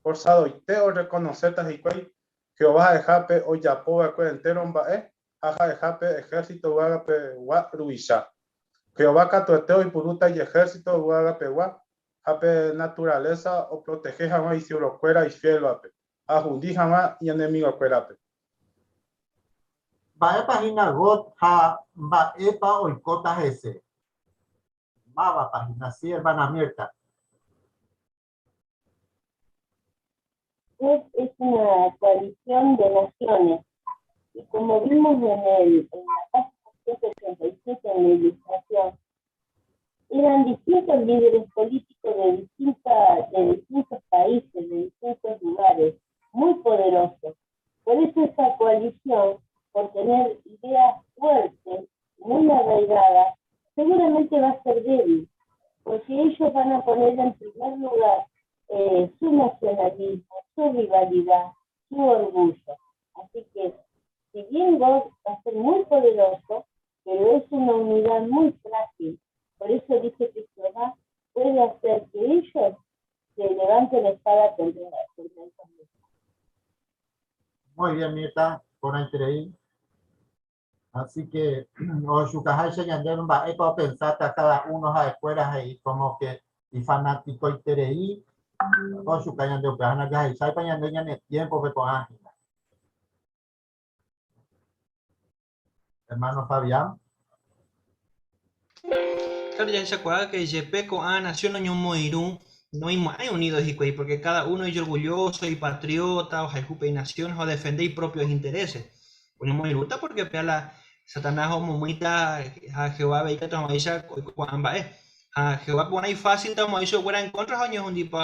Forsadoite orrekonoséta hikuái Jehová ha'eha pe ojapo va'ekue entéro mba'e ha ha'eha pe ehérsito yvagapegua ruvicha. Jehová katuete oipurúta ijehérsito yvagapegua ha pe naturalésa oprotehe hag̃ua isiervokuéra ifiélvape ha ohundi hag̃ua iñenemigokuérape. Mba'épa hína Gog ha mba'épa oikóta hese? Mávapa hína? Sí, hermana Mirta. Gog es una coalición de naciones y como vimos en, el, en la página 187 en la ilustración, eran distintos líderes políticos de, distinta, de distintos países, de distintos lugares, muy poderosos. Por eso esa coalición, por tener ideas fuertes, muy arraigadas, seguramente va a ser débil, porque ellos van a poner en primer lugar eh, su nacionalismo, su rivalidad, su orgullo. Así que, si bien Gog va a ser muy poderoso, pero es una unidad muy frágil. Por eso dice que Jehová puede hacer que ellos se levanten la espada contra, contra ellos mismos. Muy bien, Mirta, porãiterei. Así que, ohechukaháicha ñandéve mba'épa opensáta cada uno ha'ekuéra he'i como que ifanatikoiterei ohechuka ñande upéva ha ndajahecháipa ñande ñane tiémpope ko'ã hína. Hermano Fabián. Claro, jahechakuaa que jepe ko'ã nación oñomoirũ noĩmo'ãi unidos hikuái porque cada uno ijorgulloso, ipatriota, ohayhu pe inación ha odefende ipropios intereses. Oñomoirũta porque péa la Satanás omomýita ha Jehová avei katu hag̃uáicha oiko ko'ã mba'e. Ha Jehová porã ifásilta omoĩ chupekuéra en contra ha oñehundipa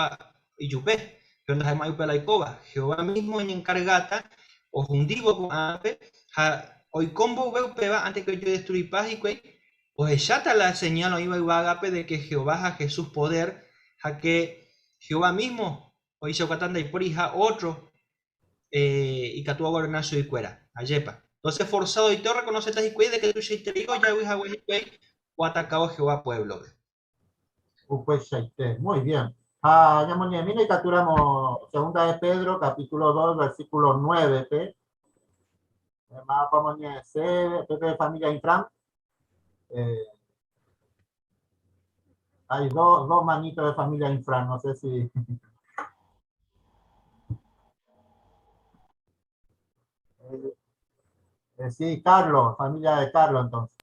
ijupe. Péro ndaha'emo'ãi upe la oikóva. Jehová mismo oñenkargáta ohundívo ko'ãpe ha oiko mboyve upéva antes que ojedestruipa hikuái, ohecháta la señal oĩva yvágape de que Jehová ha Jesús poder ha que Jehová mismo ohechaukáta ndaiporiha ótro ikatu ogoverna chuguikuéra. Ajépa? Entonces forzadoite orrekonoséta hikuái de que tuichaiterei ojavy hague hikuái oatakávo Jehová puévlope. Upeichaite. Muy bien. Ha ñamoñe'ẽmína ikatúramo segunda de Pedro, capítulo 2, versículo 9-pe. Mávapa omoñe'ẽse, Pepe de familia Infran. Eh, hay dos, dos manitos de familia Infran, no sé si... Eh, eh, sí, Carlos, familia de Carlos entonces.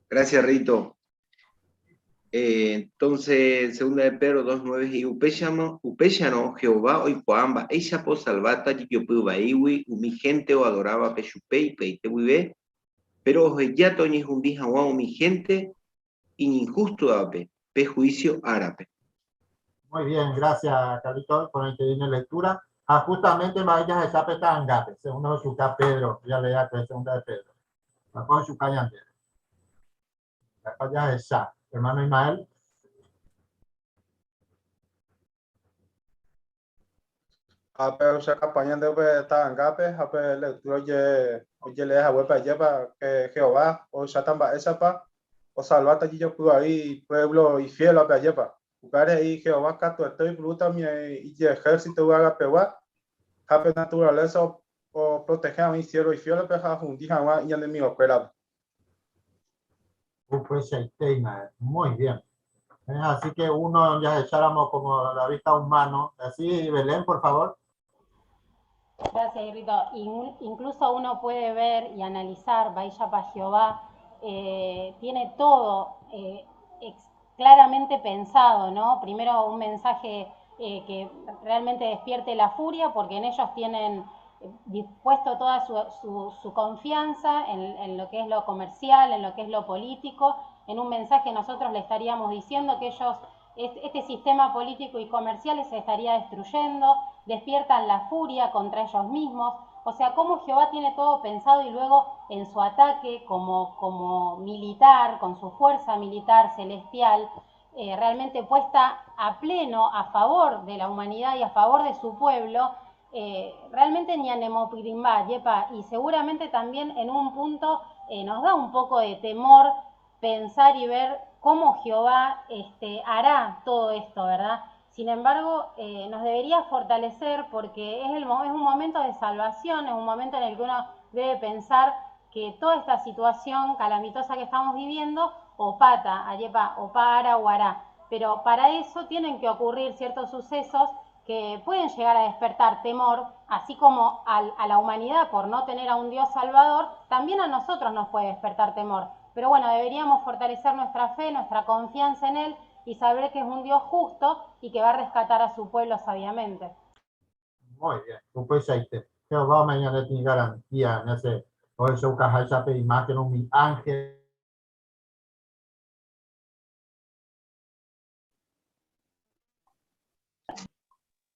Gracias, Rito. Eh, entonces, segunda de Pedro 2.9, y upéicharõ Jehová oikuaa mba'éichapa osalváta jejopy vaígui umi hénte oadorávape chupe ipyaite guive, péro ohejáta oñehundi hag̃ua umi hénte iñinhústovape pe huísio árape. Muy bien, gracias Carlito por intervenir en lectura. Ha justamente mba'e jahecha pe ta'angápe, según ohechuka Pedro, jaleéakue segunda de Pedro. Mba'épa ohechuka ñandéve. Mba'épa jahecha, hermano Ismael. Ha pe ohechakapa ñande upe ta'angápe ha pe lectura oje ojelee haguépe ajépa ke Jehová ohecháta mba'éichapa osalváta jejopy vai ipuévlo ifiélvape ajépa. Upévare he'i Jehová katuete oipurúta umi ijehérsito yvagapegua ha pe naturalésa oprotehe hag̃ua isiérvo ifiélvape ha ohundi hag̃ua iñenemigokuérape. Upeichaite Ismael. Muy bien. Así que uno jahecháramo como la vista humano. Así, Belén, por favor. Gracias, Rito. Incluso uno puede ver y analizar, Bahía Jehová, eh, tiene todo eh, claramente pensado, ¿no? Primero un mensaje eh, que realmente despierte la furia, porque en ellos tienen dispuesto toda su, su, confianza en, en, lo que es lo comercial, en lo que es lo político. En un mensaje nosotros le estaríamos diciendo que ellos, este sistema político y comercial se estaría destruyendo, despiertan la furia contra ellos mismos. O sea, cómo Jehová tiene todo pensado y luego en su ataque como, como militar, con su fuerza militar celestial, eh, realmente puesta a pleno a favor de la humanidad y a favor de su pueblo, eh, realmente ñanemopirimbá, yepa, y seguramente también en un punto eh, nos da un poco de temor pensar y ver cómo Jehová este, hará todo esto, ¿verdad? Sin embargo, eh, nos debería fortalecer porque es, el, es un momento de salvación, es un momento en el que uno debe pensar que toda esta situación calamitosa que estamos viviendo, o pata, ayepa, o para o hará. Pero para eso tienen que ocurrir ciertos sucesos que pueden llegar a despertar temor, así como a la humanidad por no tener a un Dios salvador, también a nosotros nos puede despertar temor. Pero bueno, deberíamos fortalecer nuestra fe, nuestra confianza en Él y saber que es un Dios justo y que va a rescatar a su pueblo sabiamente. Muy bien, upeichaite. Jehová ome'ẽ ñande peteĩ garantía ñase ohechaukaháicha pe imágen umi ángel.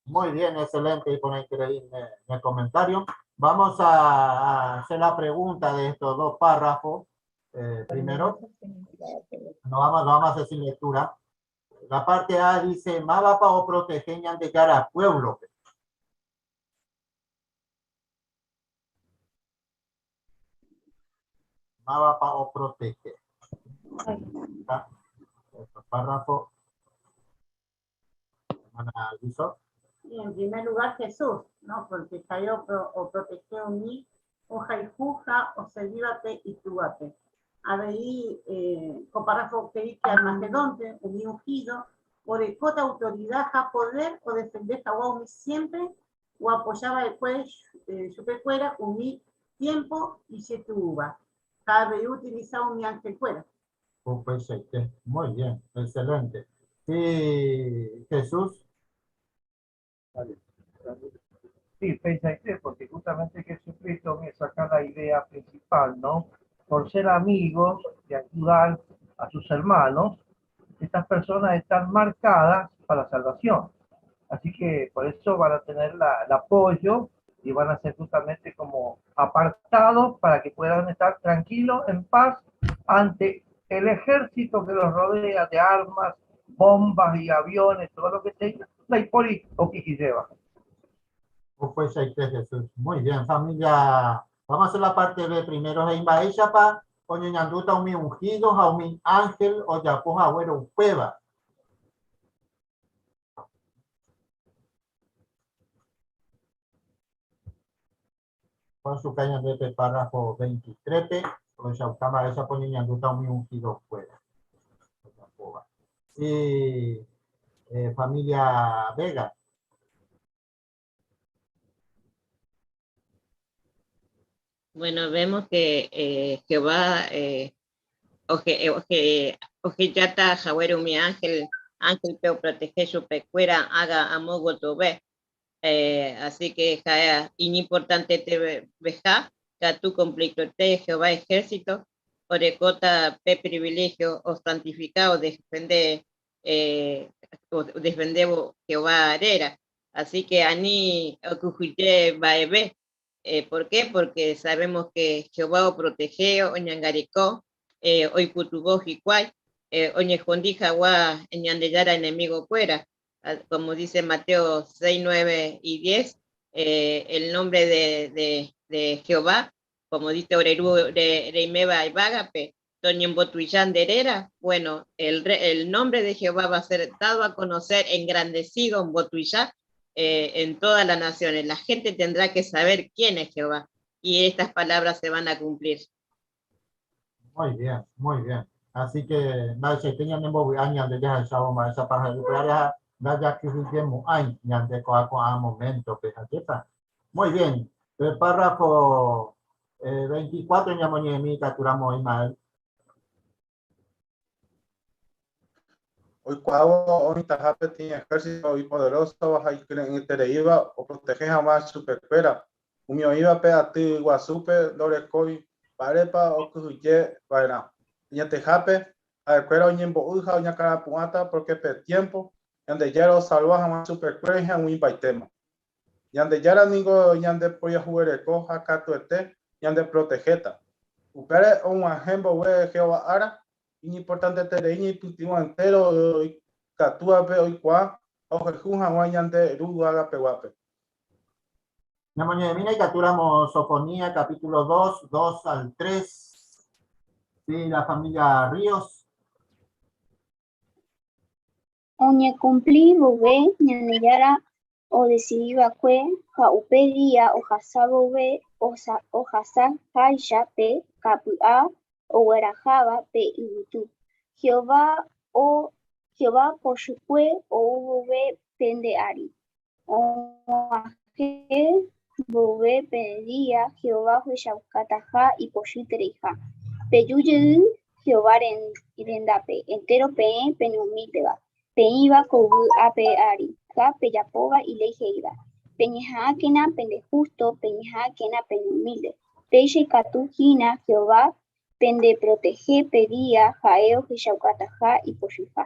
Muy bien, excelente iporãiterei ne comentario. Vamos a hacer la pregunta de estos dos párrafos. Eh, primero, no vamos, no vamos a hacer sin lectura. La parte A dice, Mávapa oprotehe Ñandejára pueblo-pe. Mávapa oprotehe. Párrafo. Hermana Alviso. Y en primer lugar Jesús, ¿no? Porque ha'e oprotehe umi ohayhu ha oservívape itúvape. Avei eh, ko párrafo he'i ke Armagedónpe umi ungido orekóta autorida ha poder odefende hag̃ua umi siémpre oapoja va'ekue chupekuéra umi tiémpo ijetu'úva. Ha avei utiliza umi angelkuéra. Upeichaite. Muy bien, excelente. Sí, Jesús. Sí, peichaite, porque justamente Jesucristo me saca la idea principal, ¿no? Por ser amigos y ayudar a sus hermanos, estas personas están marcadas para la salvación. Así que por eso van a tener el apoyo y van a ser justamente como apartados para que puedan estar tranquilos, en paz, ante el ejército que los rodea de armas, bombas y aviones, todo lo que tenga, la Hipólito o lleva. Pues ahí Jesús. Muy bien, familia. Vamos a hacer la parte B primero. Heimbaéichapa, oñeñandúta umi ungido, ha umi ángel, ojapo haguére upéva. Juan Sucaña de párrafo 23, ohechauka mba'éichapa oñeñandúta umi ungido kuéra. Sí, eh, familia Vega. Bueno, vemos que eh, Jehová eh, oje, oje, ojejáta haguére umi ángel, ángelpe oprotehe chupekuéra ágã amo gotyove. Eh, así que ja iñimportanteteveha katu completoite Jehová ejército orekóta pe privilegio osantifika, odefende, eh, odefendévo Jehová réra. Así que ani okyhyje mba'eve. Eh, ¿por qué? Porque sabemos que Jehová oprotehe, oñangareko, eh, oipytyvõ hikuái, eh, oñehundi hag̃ua Ñandejára enemigo-kuéra. Ah, como dice Mateo 6, 9 y 10, eh, el nombre de, de, de Jehová, como dice Oreru Reimeva Ibágape, Toñembotuillán de Herera, bueno, el, el nombre de Jehová va a ser dado a conocer, engrandecido en Botuillá, eh, en todas las naciones. La gente tendrá que saber quién es Jehová y estas palabras se van a cumplir. Muy bien, muy bien. Así que, mba'eichaite ñanembovy'a ñande jahechávo mba'éichapa ha'e upévare ha ndajakyhyjemo'ãi ñande ko'ã ko'ã moméntope. Ajépa? Muy bien. Pe párrafo 24 eh, ñamoñe'ẽmi ikatúramo Ismael. Oikuaávo oĩtaha peteĩ ehérsito ipoderósova ha ikyre'ỹetereíva oprotehe hag̃ua chupekuéra, umi oĩva pe aty guasúpe ndorekói mba'érepa okyhyje va'erã. Añetehápe, ha'ekuéra oñembo'y ha oñakãrapu'ãta pórke pe tiémpo Ñandejára osalva hag̃ua chupekuéra hi'ag̃uimbaitéma. Ñandejára ningo ñandeporiahuvereko ha katuete ñandeprotehéta. Upévare og̃uahẽ mboyve Jehová ára, Iñimportanteterei ñaipytyvõ entéro ikatúvape oikuaa ha ohayhu hag̃ua ñande Ru yvágapeguápe. Ñamoñe'ẽmína ikatúramo Sofonía capítulo 2, 2 al 3. Sí, la familia Ríos. Oñekumpli vove Ñandejára odesidiva'ekue ha upe día ohasa vove ohasaháicha pe kapy'a ogueraháva pe yvytu, Jehová pochykue ou vove pende ári. Og̃uahẽ vove pe día Jehová ohechaukataha ipochytereiha. Peju jey Jehová rendápe, entéro peẽ peneumíldeva, peĩva ko yvy ape ári ha pejapóva iléi he'íva. Peñeha'ãkena pendehústo, peñeha'ãkena peneumílde. Péicha ikatu hína Jehová pendeprotehe pe día ha'e ohechaukataha ipochyha.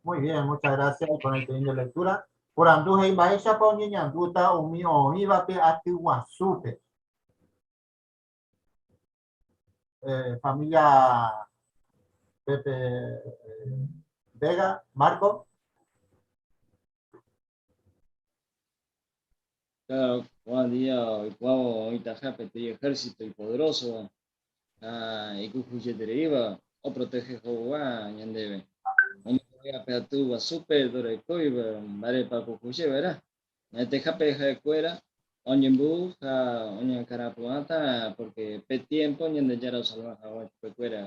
Muy bien, muchas gracias por el de lectura. Porandu he'i mba'éichapa oñeñandúta umi oĩvape aty guasúpe. Eh, familia Pepe eh, Vega, Marco. Claro, ko'ã día oikuaávo oĩtaha peteĩ ejército ipoderósova ha ikujujetereíva oprotehe hogua ñandéve. Oñembo'e pe aty guasúpe ndorekóiva mba'érepa okujuje va'erã. Añetehápe ha'ekuéra oñembo'y ha oñakãrapu'ãta pórke pe tiémpo Ñandejára osalva hag̃ua chupekuéra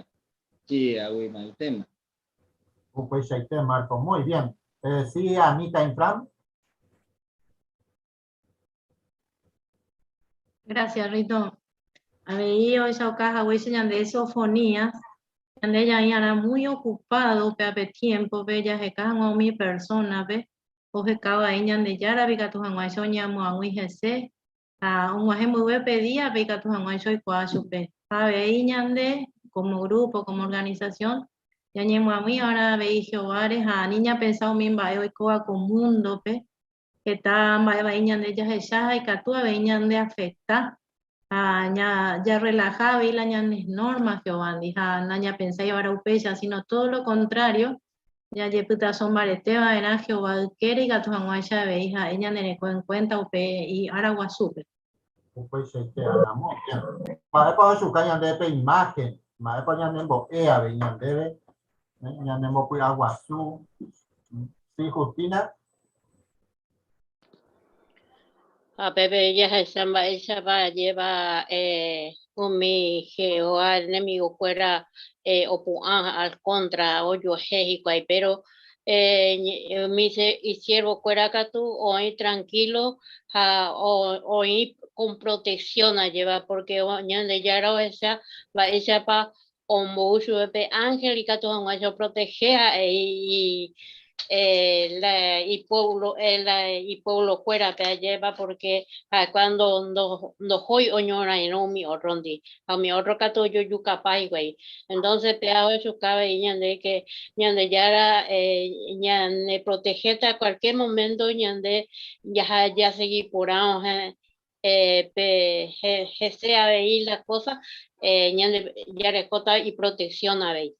hi'ag̃uíma itéma. Upeichaite, Marco. Muy bien. Eh, sí, Anita Infran. Gracias, Rito. Avei ohechauka haguéicha ñande Sofonías, ñande jaĩ'arã muy ocupado upéva pe tiempo-pe jaheka hag̃ua umi persona-pe ohekáva ai Ñandejárape ikatu hag̃uáicha oñeamoag̃ui hese ha og̃uahẽ mboyve pe día-pe ikatu hag̃uáicha oikuaa chupe. Ha avei ñande, como grupo, como organización, ñañemoag̃ui avei Jehováre ha ani ñapensa umi mba'e oikóva ko mundo-pe, heta mba'e vai ñande jahecha ha ikatu avei ñande afecta ha jarrelaja avei la ñane norma Jehovándi ha nañapensái va'erã upéicha, sino todo lo contrario, jajepytaso mbarete va'erã Jehová ykére ikatu hag̃uáicha avei ha'e ñanereko en cuenta upe ára guasúpe. Upeichaite ramo. Mba'épa ohechuka ñandéve pe imagen? Mba'épa ñanembo'e avei ñandéve? Ñanembopy'aguasu. Sí, Justina. Ha pépe jahecha mba'éichapa ajépa umi Jehová enemigokuéra opu'ã al kóntra ojuehe hikuái, péro umi isiervokuéra katu oĩ trankílo ha oĩ con protección ajépa, pórke Ñandejára ohecha mba'éichapa ombou chupe pe ánhel ikatu hag̃uáicha oprotehe ha'e la ipuévlo la ipuevlokuérape ajépa pórke ha'ekuéra ndohói oñorairõ umi ótrondi ha umi ótro katu ojojukapa hikuái. Entónse péva ohechuka avei ñande ke Ñandejára ñaneprotehéta kualkiér moménto ñande jaha jasegi porã pe hese avei la kósa, ñande jarekóta iproteksión avei.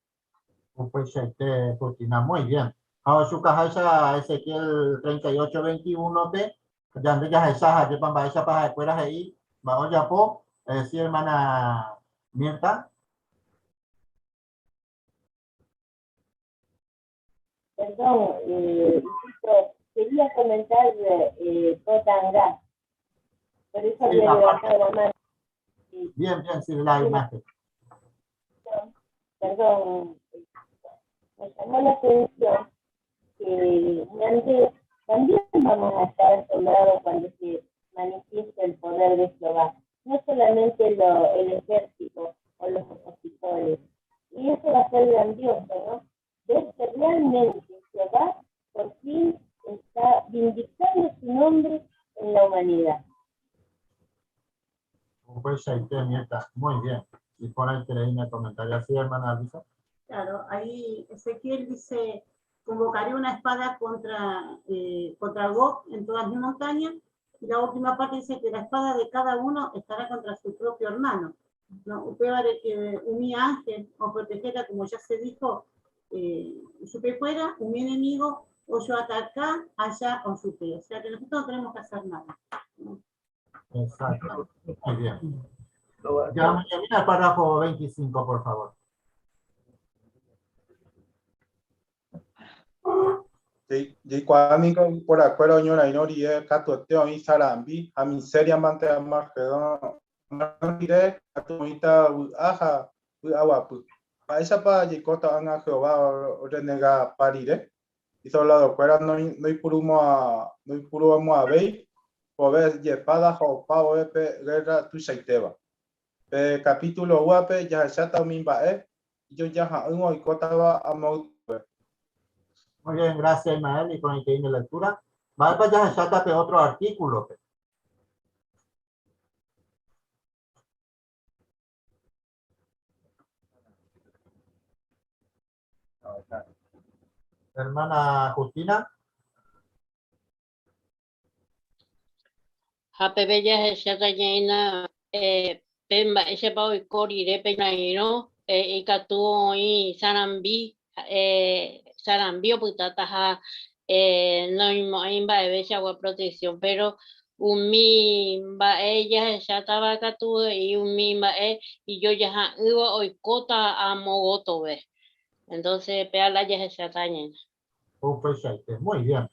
Upeichaite, Justina, muy bien. Ha ochukaháicha Ezequiel 38, 21-pe, ñande jahecha ha'épa mba'éichapa ha'ekuéra he'i mba'e ojapo, sí, hermana Mirta. Perdón, eh, quería comentar eh, Totanga. Por eso había levantado la mano. Bien, bien, sí, la imagen. Perdón, me llamó la atención que antes también vamos a estar asombrados cuando se manifieste el poder de Jehová. No solamente lo, el ejército o los opositores. Y eso va a ser grandioso, ¿no? Ver que realmente Jehová por fin está vindicando su nombre en la humanidad. Muy bien. Y por ahí el comentario así, hermana Luisa. Claro, ahí Ezequiel dice, convocaré una espada contra, eh, contra Gog en todas mis montañas. Y la última parte dice que la espada de cada uno estará contra su propio hermano. ¿No? que umi ángel o protegerla, como ya se dijo, eh, supe fuera, un enemigo, o yo atacar allá o supe. O sea que nosotros no tenemos que hacer nada. Exacto. Muy bien. Ya, mira el párrafo 25, por favor. Jaikuaa niko yvyporakuéra oñorairõ rire katuete oĩ sarambi ha miseria mante Armagedón rire katu oĩta vy'a ha py'aguapy. Mba'éichapa jaikóta ág̃a Jehová orrenegapa rire? Isoldadokuéra noipurumo'ãvéi vove ijespáda ha opa vove pe gérra tuichaitéva. Pe kapítulo oúvape jahecháta umi mba'e ijojaha'ỹva oikótava amo ypyve. Muy bien, gracias Ismael y con de lectura. Mba'épa jahecháta pe otro artículo-pe? Hermana Justina. Ha peve jahecháta ñaína pe mba'éichapa oiko rire pe ñorairõ, ikatu oĩ sarambi, sarambi opytáta ha noimo'ãi mba'evéichagua protección, pero umi mba'e jahechátava katu he'i umi mba'e ijojaha'ỹva oikóta amo gotove. Entonces péa la jahecháta ñaína. Upeichaite. Muy bien.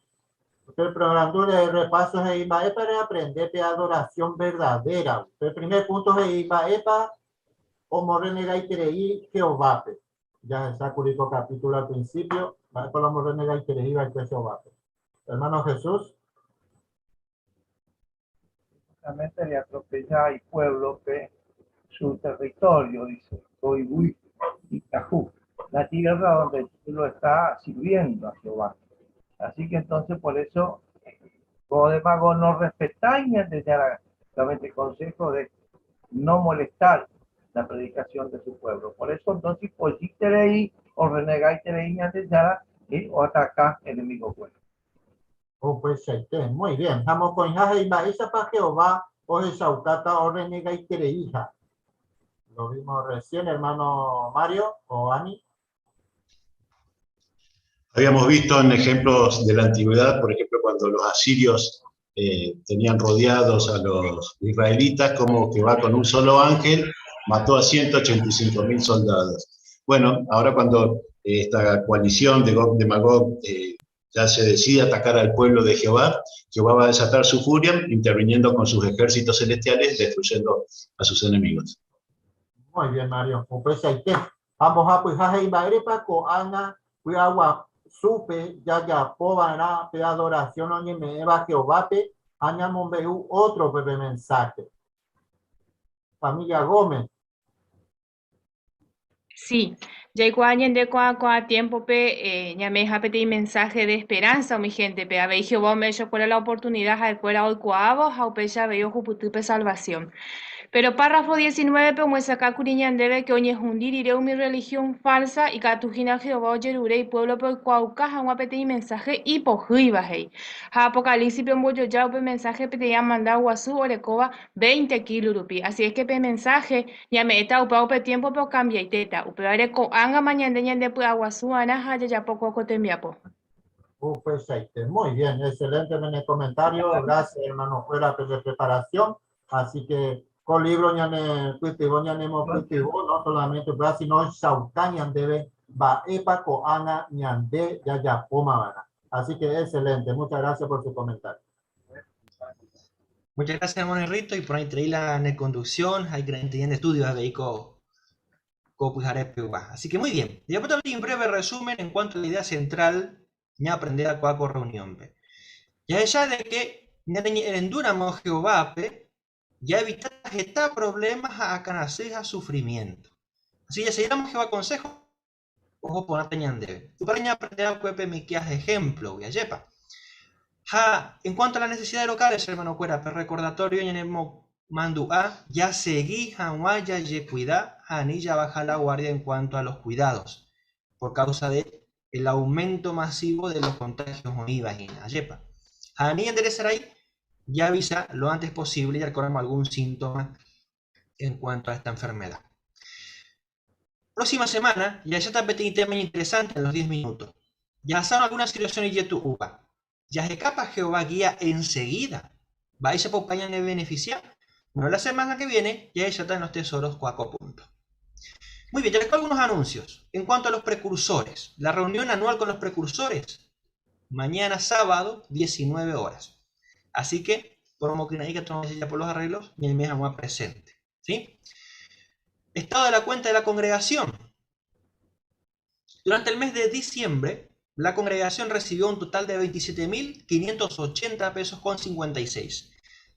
Pe porandu de repaso he'i mba'épa reaprende pe adoración verdadera. Pe primer punto he'i mba'épa omorrenegaiterei Jehovápe. Jahecha kuri ko capítulo al principio, mba'épa la omorrenegaiterei va'ekue Jehovápe. Hermano Jesús. Justamente le atropella al pueblo pe. su territorio, dice, ko yvy ipyahu, la tierra donde el pueblo está sirviendo a Jehová. Así que entonces por eso Gog de Magog no respetáis Ñandejára solamente el consejo de no molestar la predicación de su pueblo. Por eso entonces polliterei o renegaiterei Ñandejára y o ataca enemigo pueblo. Upeichaite, muy bien. Ha mokõiha he'i mba'éichapa Jehová ohechaukáta orrenegaitereiha. Lo vimos recién, hermano Mario o Ani. Habíamos visto en ejemplos de la antigüedad, por ejemplo, cuando los asirios tenían rodeados a los israelitas, como Jehová con un solo ángel mató a 185.000 soldados. Bueno, ahora cuando esta coalición de Gog de Magog ya se decide atacar al pueblo de Jehová, Jehová va a desatar su furia, interviniendo con sus ejércitos celestiales, destruyendo a sus enemigos. Muy bien, Mario. Upeichaite. Ha mbohapyha he'i mba'érepa ko'ág̃a py'aguasúpe jajapova'erã pe adoración oñeme'ẽva Jehovápe ha ñamombe'u ótrope pe mensáhe. Familia Gómez. Sí, jaikuaa ñande ko'ã ko'ã tiémpope ñame'ẽha peteĩ mensáhe de esperánsa umi héntepe. Avei Jehová ome'ẽ chupekuéra la oportunida ha'ekuéra oikuaávo ha upéicha avei ohupyty pe salvasión. Péro párrafo diecinuévepe omyesakãkuri ñandéve ke oñehundi rire umi rrelihión fálsa, ikatu hína Jehová ojerure ipuévlope oikuaauka hag̃ua peteĩ mensáhe ipohýiva, he'i. Ha Apocalípsispe ombojoja upe mensáhe peteĩ amanda guasu orekóva Veinte kílo rupi. Así es que pe mensaje ñame'ẽta upe upe tiémpope okambiaitéta. Upévare ko'ág̃ama ñande ñandepy'aguasu'arã ha jajapo ko tembiapo. Upeichaite. Muy bien, excelente pene comentario. Gracias, hermano-kuéra, pende preparación. Así que ko libro ñanepytyvõ, ñanemopytyvõ, no solamente upéva, sino ohechauka ñandéve mba'épa ko'ág̃a ñande jajapómava'erã. Así que excelente. Muchas gracias por su comentario. Muchas gracias, hermano Rito, y por ahí traí la conducción, hay que en estudios de ko Así que muy bien. Y después también un breve resumen en cuanto a la idea central, ya aprender a cuaco reunión. Ya ya de que enduramos Jehová, ya evitar esta problemas a a sufrimiento. Así ya seguimos Jehová consejo, ojo por ñandéve. Upéva ñaaprende va'ekue pe Miqueas ejemplo-gui, ajépa? Ha en cuanto a las necesidades locales, hermano-kuéra, pe recordatorio ñanemomandu'a jasegi hag̃ua jajekuida ha ani jabaja la guardia en cuanto a los cuidados, por causa de el aumento masivo de los contagios oĩva hína, ajépa? Ha ani ñanderesarái jaavisa lo antes posible jarekóramo algún síntoma en cuanto a esta enfermedad. Próxima semana, jahecháta peteĩ tema iñinteresante en los diez minutos. Jahasárõ alguna situación ijetu'úva, jahekápa Jehová guía enseguida? Mba'éichapa upéva ñanebeneficia? Bueno, la semana que viene jahecháta en los tesoros cuaco punto. Muy bien, ya les algunos anuncios. En cuanto a los precursores, la reunión anual con los precursores, mañana sábado, 19 horas. Así que, por que nadie que ya por los arreglos, y el mes presente. ¿Sí? Estado de la cuenta de la congregación. Durante el mes de diciembre, la congregación recibió un total de 27.580 pesos con 56.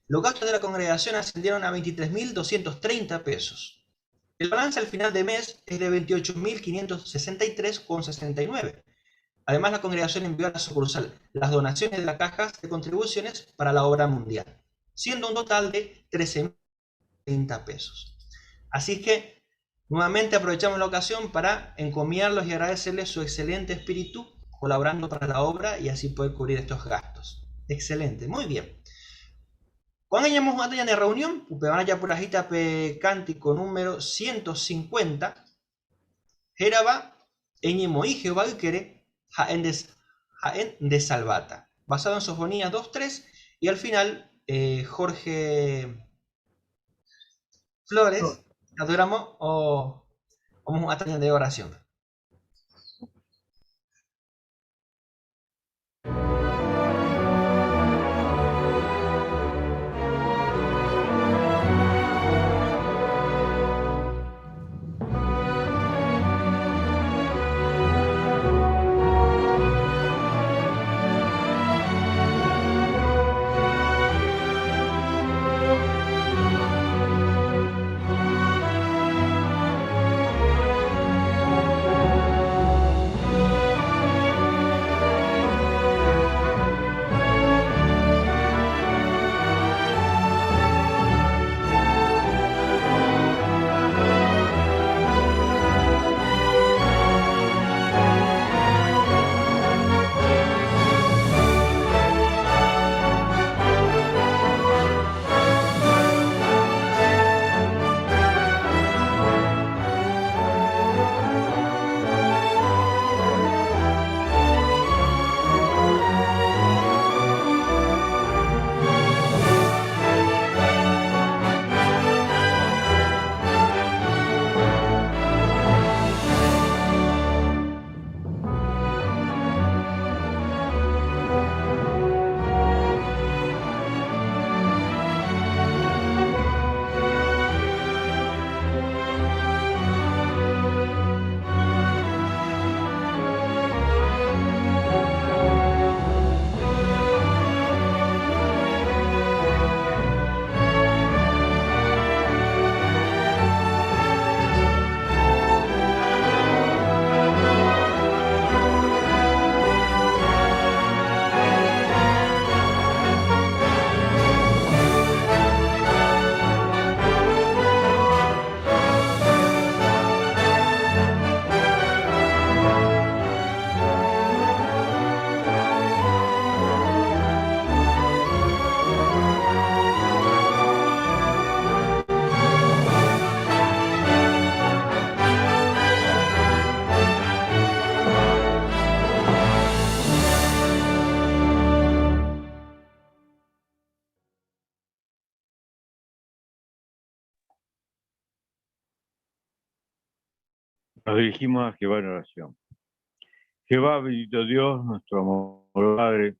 Los gastos de la congregación ascendieron a 23.230 pesos. El balance al final de mes es de 28.563,69. Además, la congregación envió a la sucursal las donaciones de las cajas de contribuciones para la obra mundial, siendo un total de 13.030 pesos. Así que, nuevamente aprovechamos la ocasión para encomiarlos y agradecerles su excelente espíritu colaborando para la obra y así poder cubrir estos gastos. Excelente, muy bien. Cuando hayamos una de reunión, upevan ya por pe cántico número 150, Jeraba eñemoĩ Jehová ykére ha'e ndesalváta, basado en Sofonías 2.3 y al final Jorge Flores, adoramos o vamos a tener de oración. Nos dirigimos a Jehová en oración. Jehová, bendito Dios, nuestro amor Padre,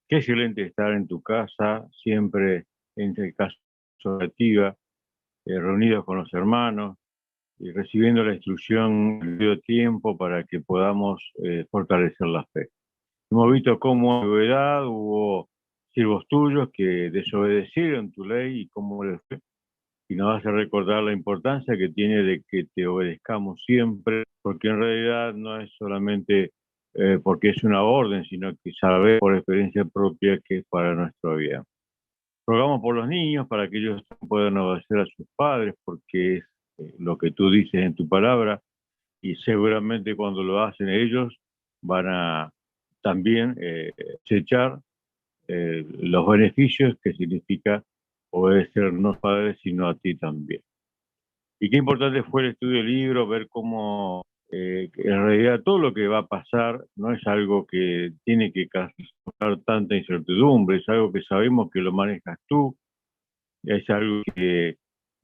qué excelente estar en tu casa, siempre en casa orativa, eh, reunidos con los hermanos y recibiendo la instrucción en el tiempo para que podamos eh, fortalecer la fe. Hemos visto cómo en la hubo siervos tuyos que desobedecieron tu ley y cómo les fue. Y nos hace recordar la importancia que tiene de que te obedezcamos siempre, porque en realidad no es solamente eh, porque es una orden, sino que sabemos por experiencia propia que es para nuestro bien. Rogamos por los niños para que ellos puedan obedecer a sus padres, porque es eh, lo que tú dices en tu palabra, y seguramente cuando lo hacen ellos van a también eh, echar eh, los beneficios que significa obedecer no a padres, sino a ti también. Y qué importante fue el estudio del libro, ver cómo eh, en realidad todo lo que va a pasar no es algo que tiene que causar tanta incertidumbre, es algo que sabemos que lo manejas tú, es algo que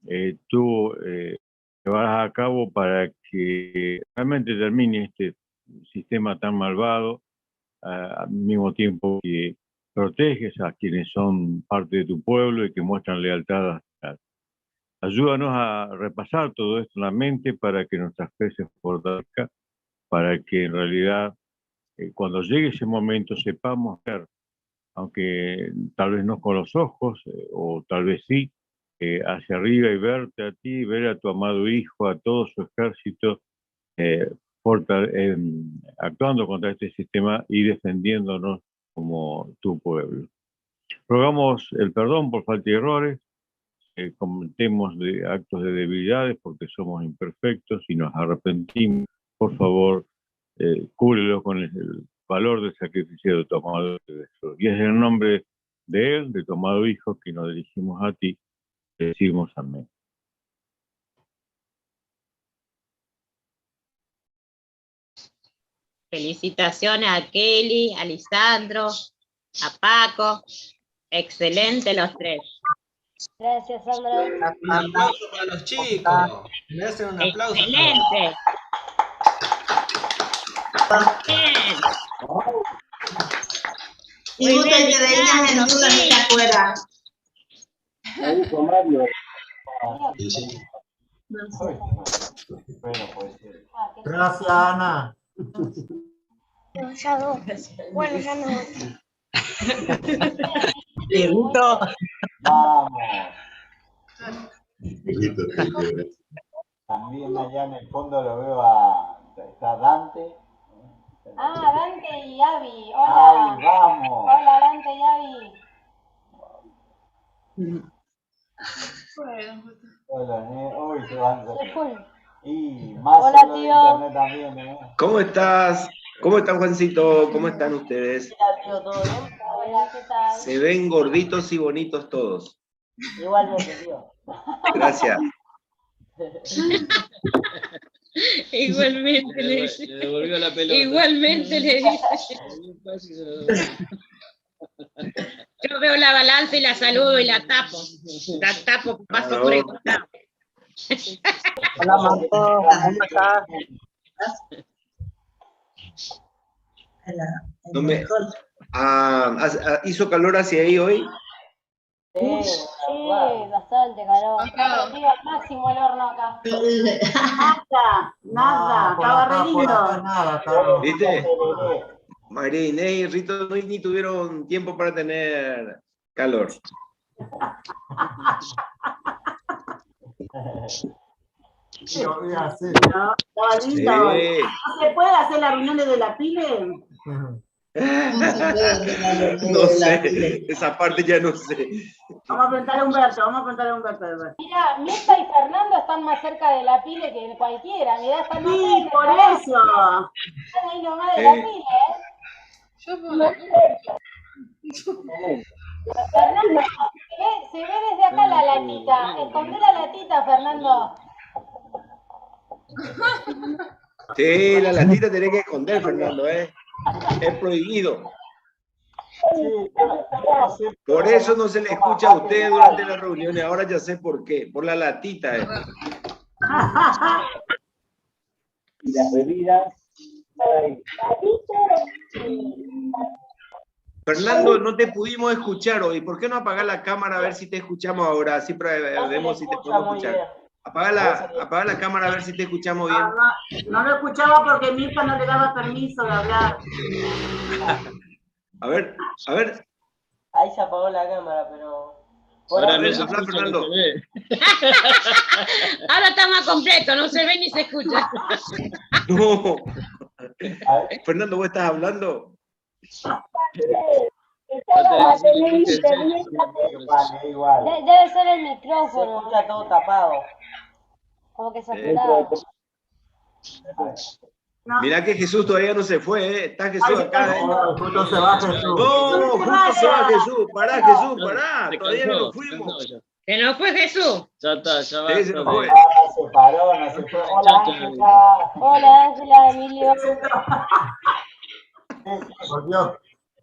eh, tú eh, llevarás a cabo para que realmente termine este sistema tan malvado, al mismo tiempo que proteges a quienes son parte de tu pueblo y que muestran lealtad. Ayúdanos a repasar todo esto en la mente para que nuestra fe se fortalezca, para que en realidad eh, cuando llegue ese momento sepamos ver, aunque tal vez no con los ojos, eh, o tal vez sí, eh, hacia arriba y verte a ti, ver a tu amado Hijo, a todo su ejército, actuando contra este sistema y defendiéndonos como tu pueblo. Rogamos el perdón por falta y errores, eh, cometemos de actos de debilidades porque somos imperfectos y nos arrepentimos. Por favor, eh, cúbrelo con el, el valor del sacrificio de tu amado Jesús. Y es en el nombre de Él, de tu amado Hijo, que nos dirigimos a ti. Decimos amén. Felicitaciones a Kelly, a Lisandro, a Paco. Excelente los tres. Gracias, Sandra. Un aplauso para los chicos. Merecen un aplauso. Excelente. Bien. Y Muy gusto bien, que de ellas en Lisandro, duda sí. ni afuera. Mario. Bueno, pues. Gracias, Ana. Ya dos. Bueno, ya no. Dieguito. Vamos. También allá en el fondo lo veo a. Está Dante. Ah, Dante y Abby. Hola. Ahí vamos. Hola, Dante y Abby. Hola, Uy, se van. Se fue. Y más Hola, solo de tío. internet también, ¿eh? ¿Cómo estás? ¿Cómo están, Juancito? ¿Cómo están ustedes? Hola, ¿qué tal? Se ven gorditos y bonitos todos. Igualmente, tío. Gracias. Igualmente le dice. Le devolvió la pelota. Igualmente le dice. Yo veo la balanza y la saludo y la tapo. La tapo, paso por el costado. Hola Marco, ¿cómo estás? No me- Ah, ah, ¿hizo calor hacia ahí hoy? Sí, bastante calor. Está prendido al máximo el horno acá. Nada, nada, No, por estaba acá, re por acá lindo. nada, Carlos. ¿Viste? María Inés y Rito no, ni tuvieron tiempo para tener calor. Yo vi así. No, estaba lindo. Sí. ¿No se puede hacer las reuniones de la pile? No sé, esa parte ya no sé. Vamos a preguntarle a Humberto, vamos a preguntarle a Humberto. después. Mira, Mirta y Fernando están más cerca de la pile que cualquiera. Mirá, están más Sí, cerca. por eso. Están ahí nomás de la Sí. pile, ¿eh? Fernando, se ve desde acá la latita. Escondé la latita, Fernando. Sí, la latita tenés que esconder, Fernando, ¿eh? Es prohibido. Por eso no se le escucha a ustedes durante las reuniones. Ahora ya sé por qué. Por la latita, ¿eh? Y las bebidas para ir. Fernando, no te pudimos escuchar hoy. ¿Por qué no apagás la cámara a ver si te escuchamos ahora? Así No se le vemos si te escucha podemos muy escuchar. bien. Apaga la cámara a ver si te escuchamos bien. No, no lo escuchaba porque mi hija no le daba permiso de hablar. A ver, a ver. Ahí se apagó la cámara, pero. Por Ahora A no ver, se habla, escucha ni Fernando. se ve. Ahora está más completo, no se ve ni se escucha. No. Fernando, ¿vos estás hablando? Va a tener que decir en serio. Igual, es igual. Debe ser el Se micrófono, escucha todo tapado. como que Dentro saturado. de No. Mirá que Jesús todavía no se fue, ¿eh? Está Jesús acá, ¿eh? No, justo se va Jesús. No, justo se va Jesús. Pará, Jesús, pará. Se Todavía no cansó, nos se fuimos. cansó ya. Se nos fue Jesús. Ya está, ya Sí, se basta nos fue. de. Ah, se paró, no se fue. Hola, Chao, chao. Ángela. Hola Ángela, Emilio. Por Dios.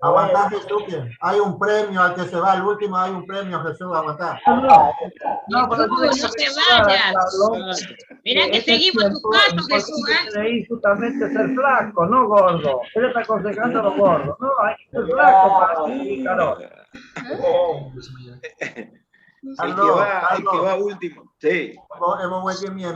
Aguantá, Jesús, que hay un premio al que se va al último, hay un premio, Jesús, aguantá. No, no, pero Jesús, tiene no que te recordar, vayas. Carlos, Mirá que que este seguimos tu tiempo paso, lo Jesús, importante ¿eh? es ahí justamente ser flaco, no gordo. Él está aconsejando a los gordos. No, hay que ser flaco para Claro. recibir calor. El que Carlos, va, el que Carlos, va último. Sí. hemos vuelto mira.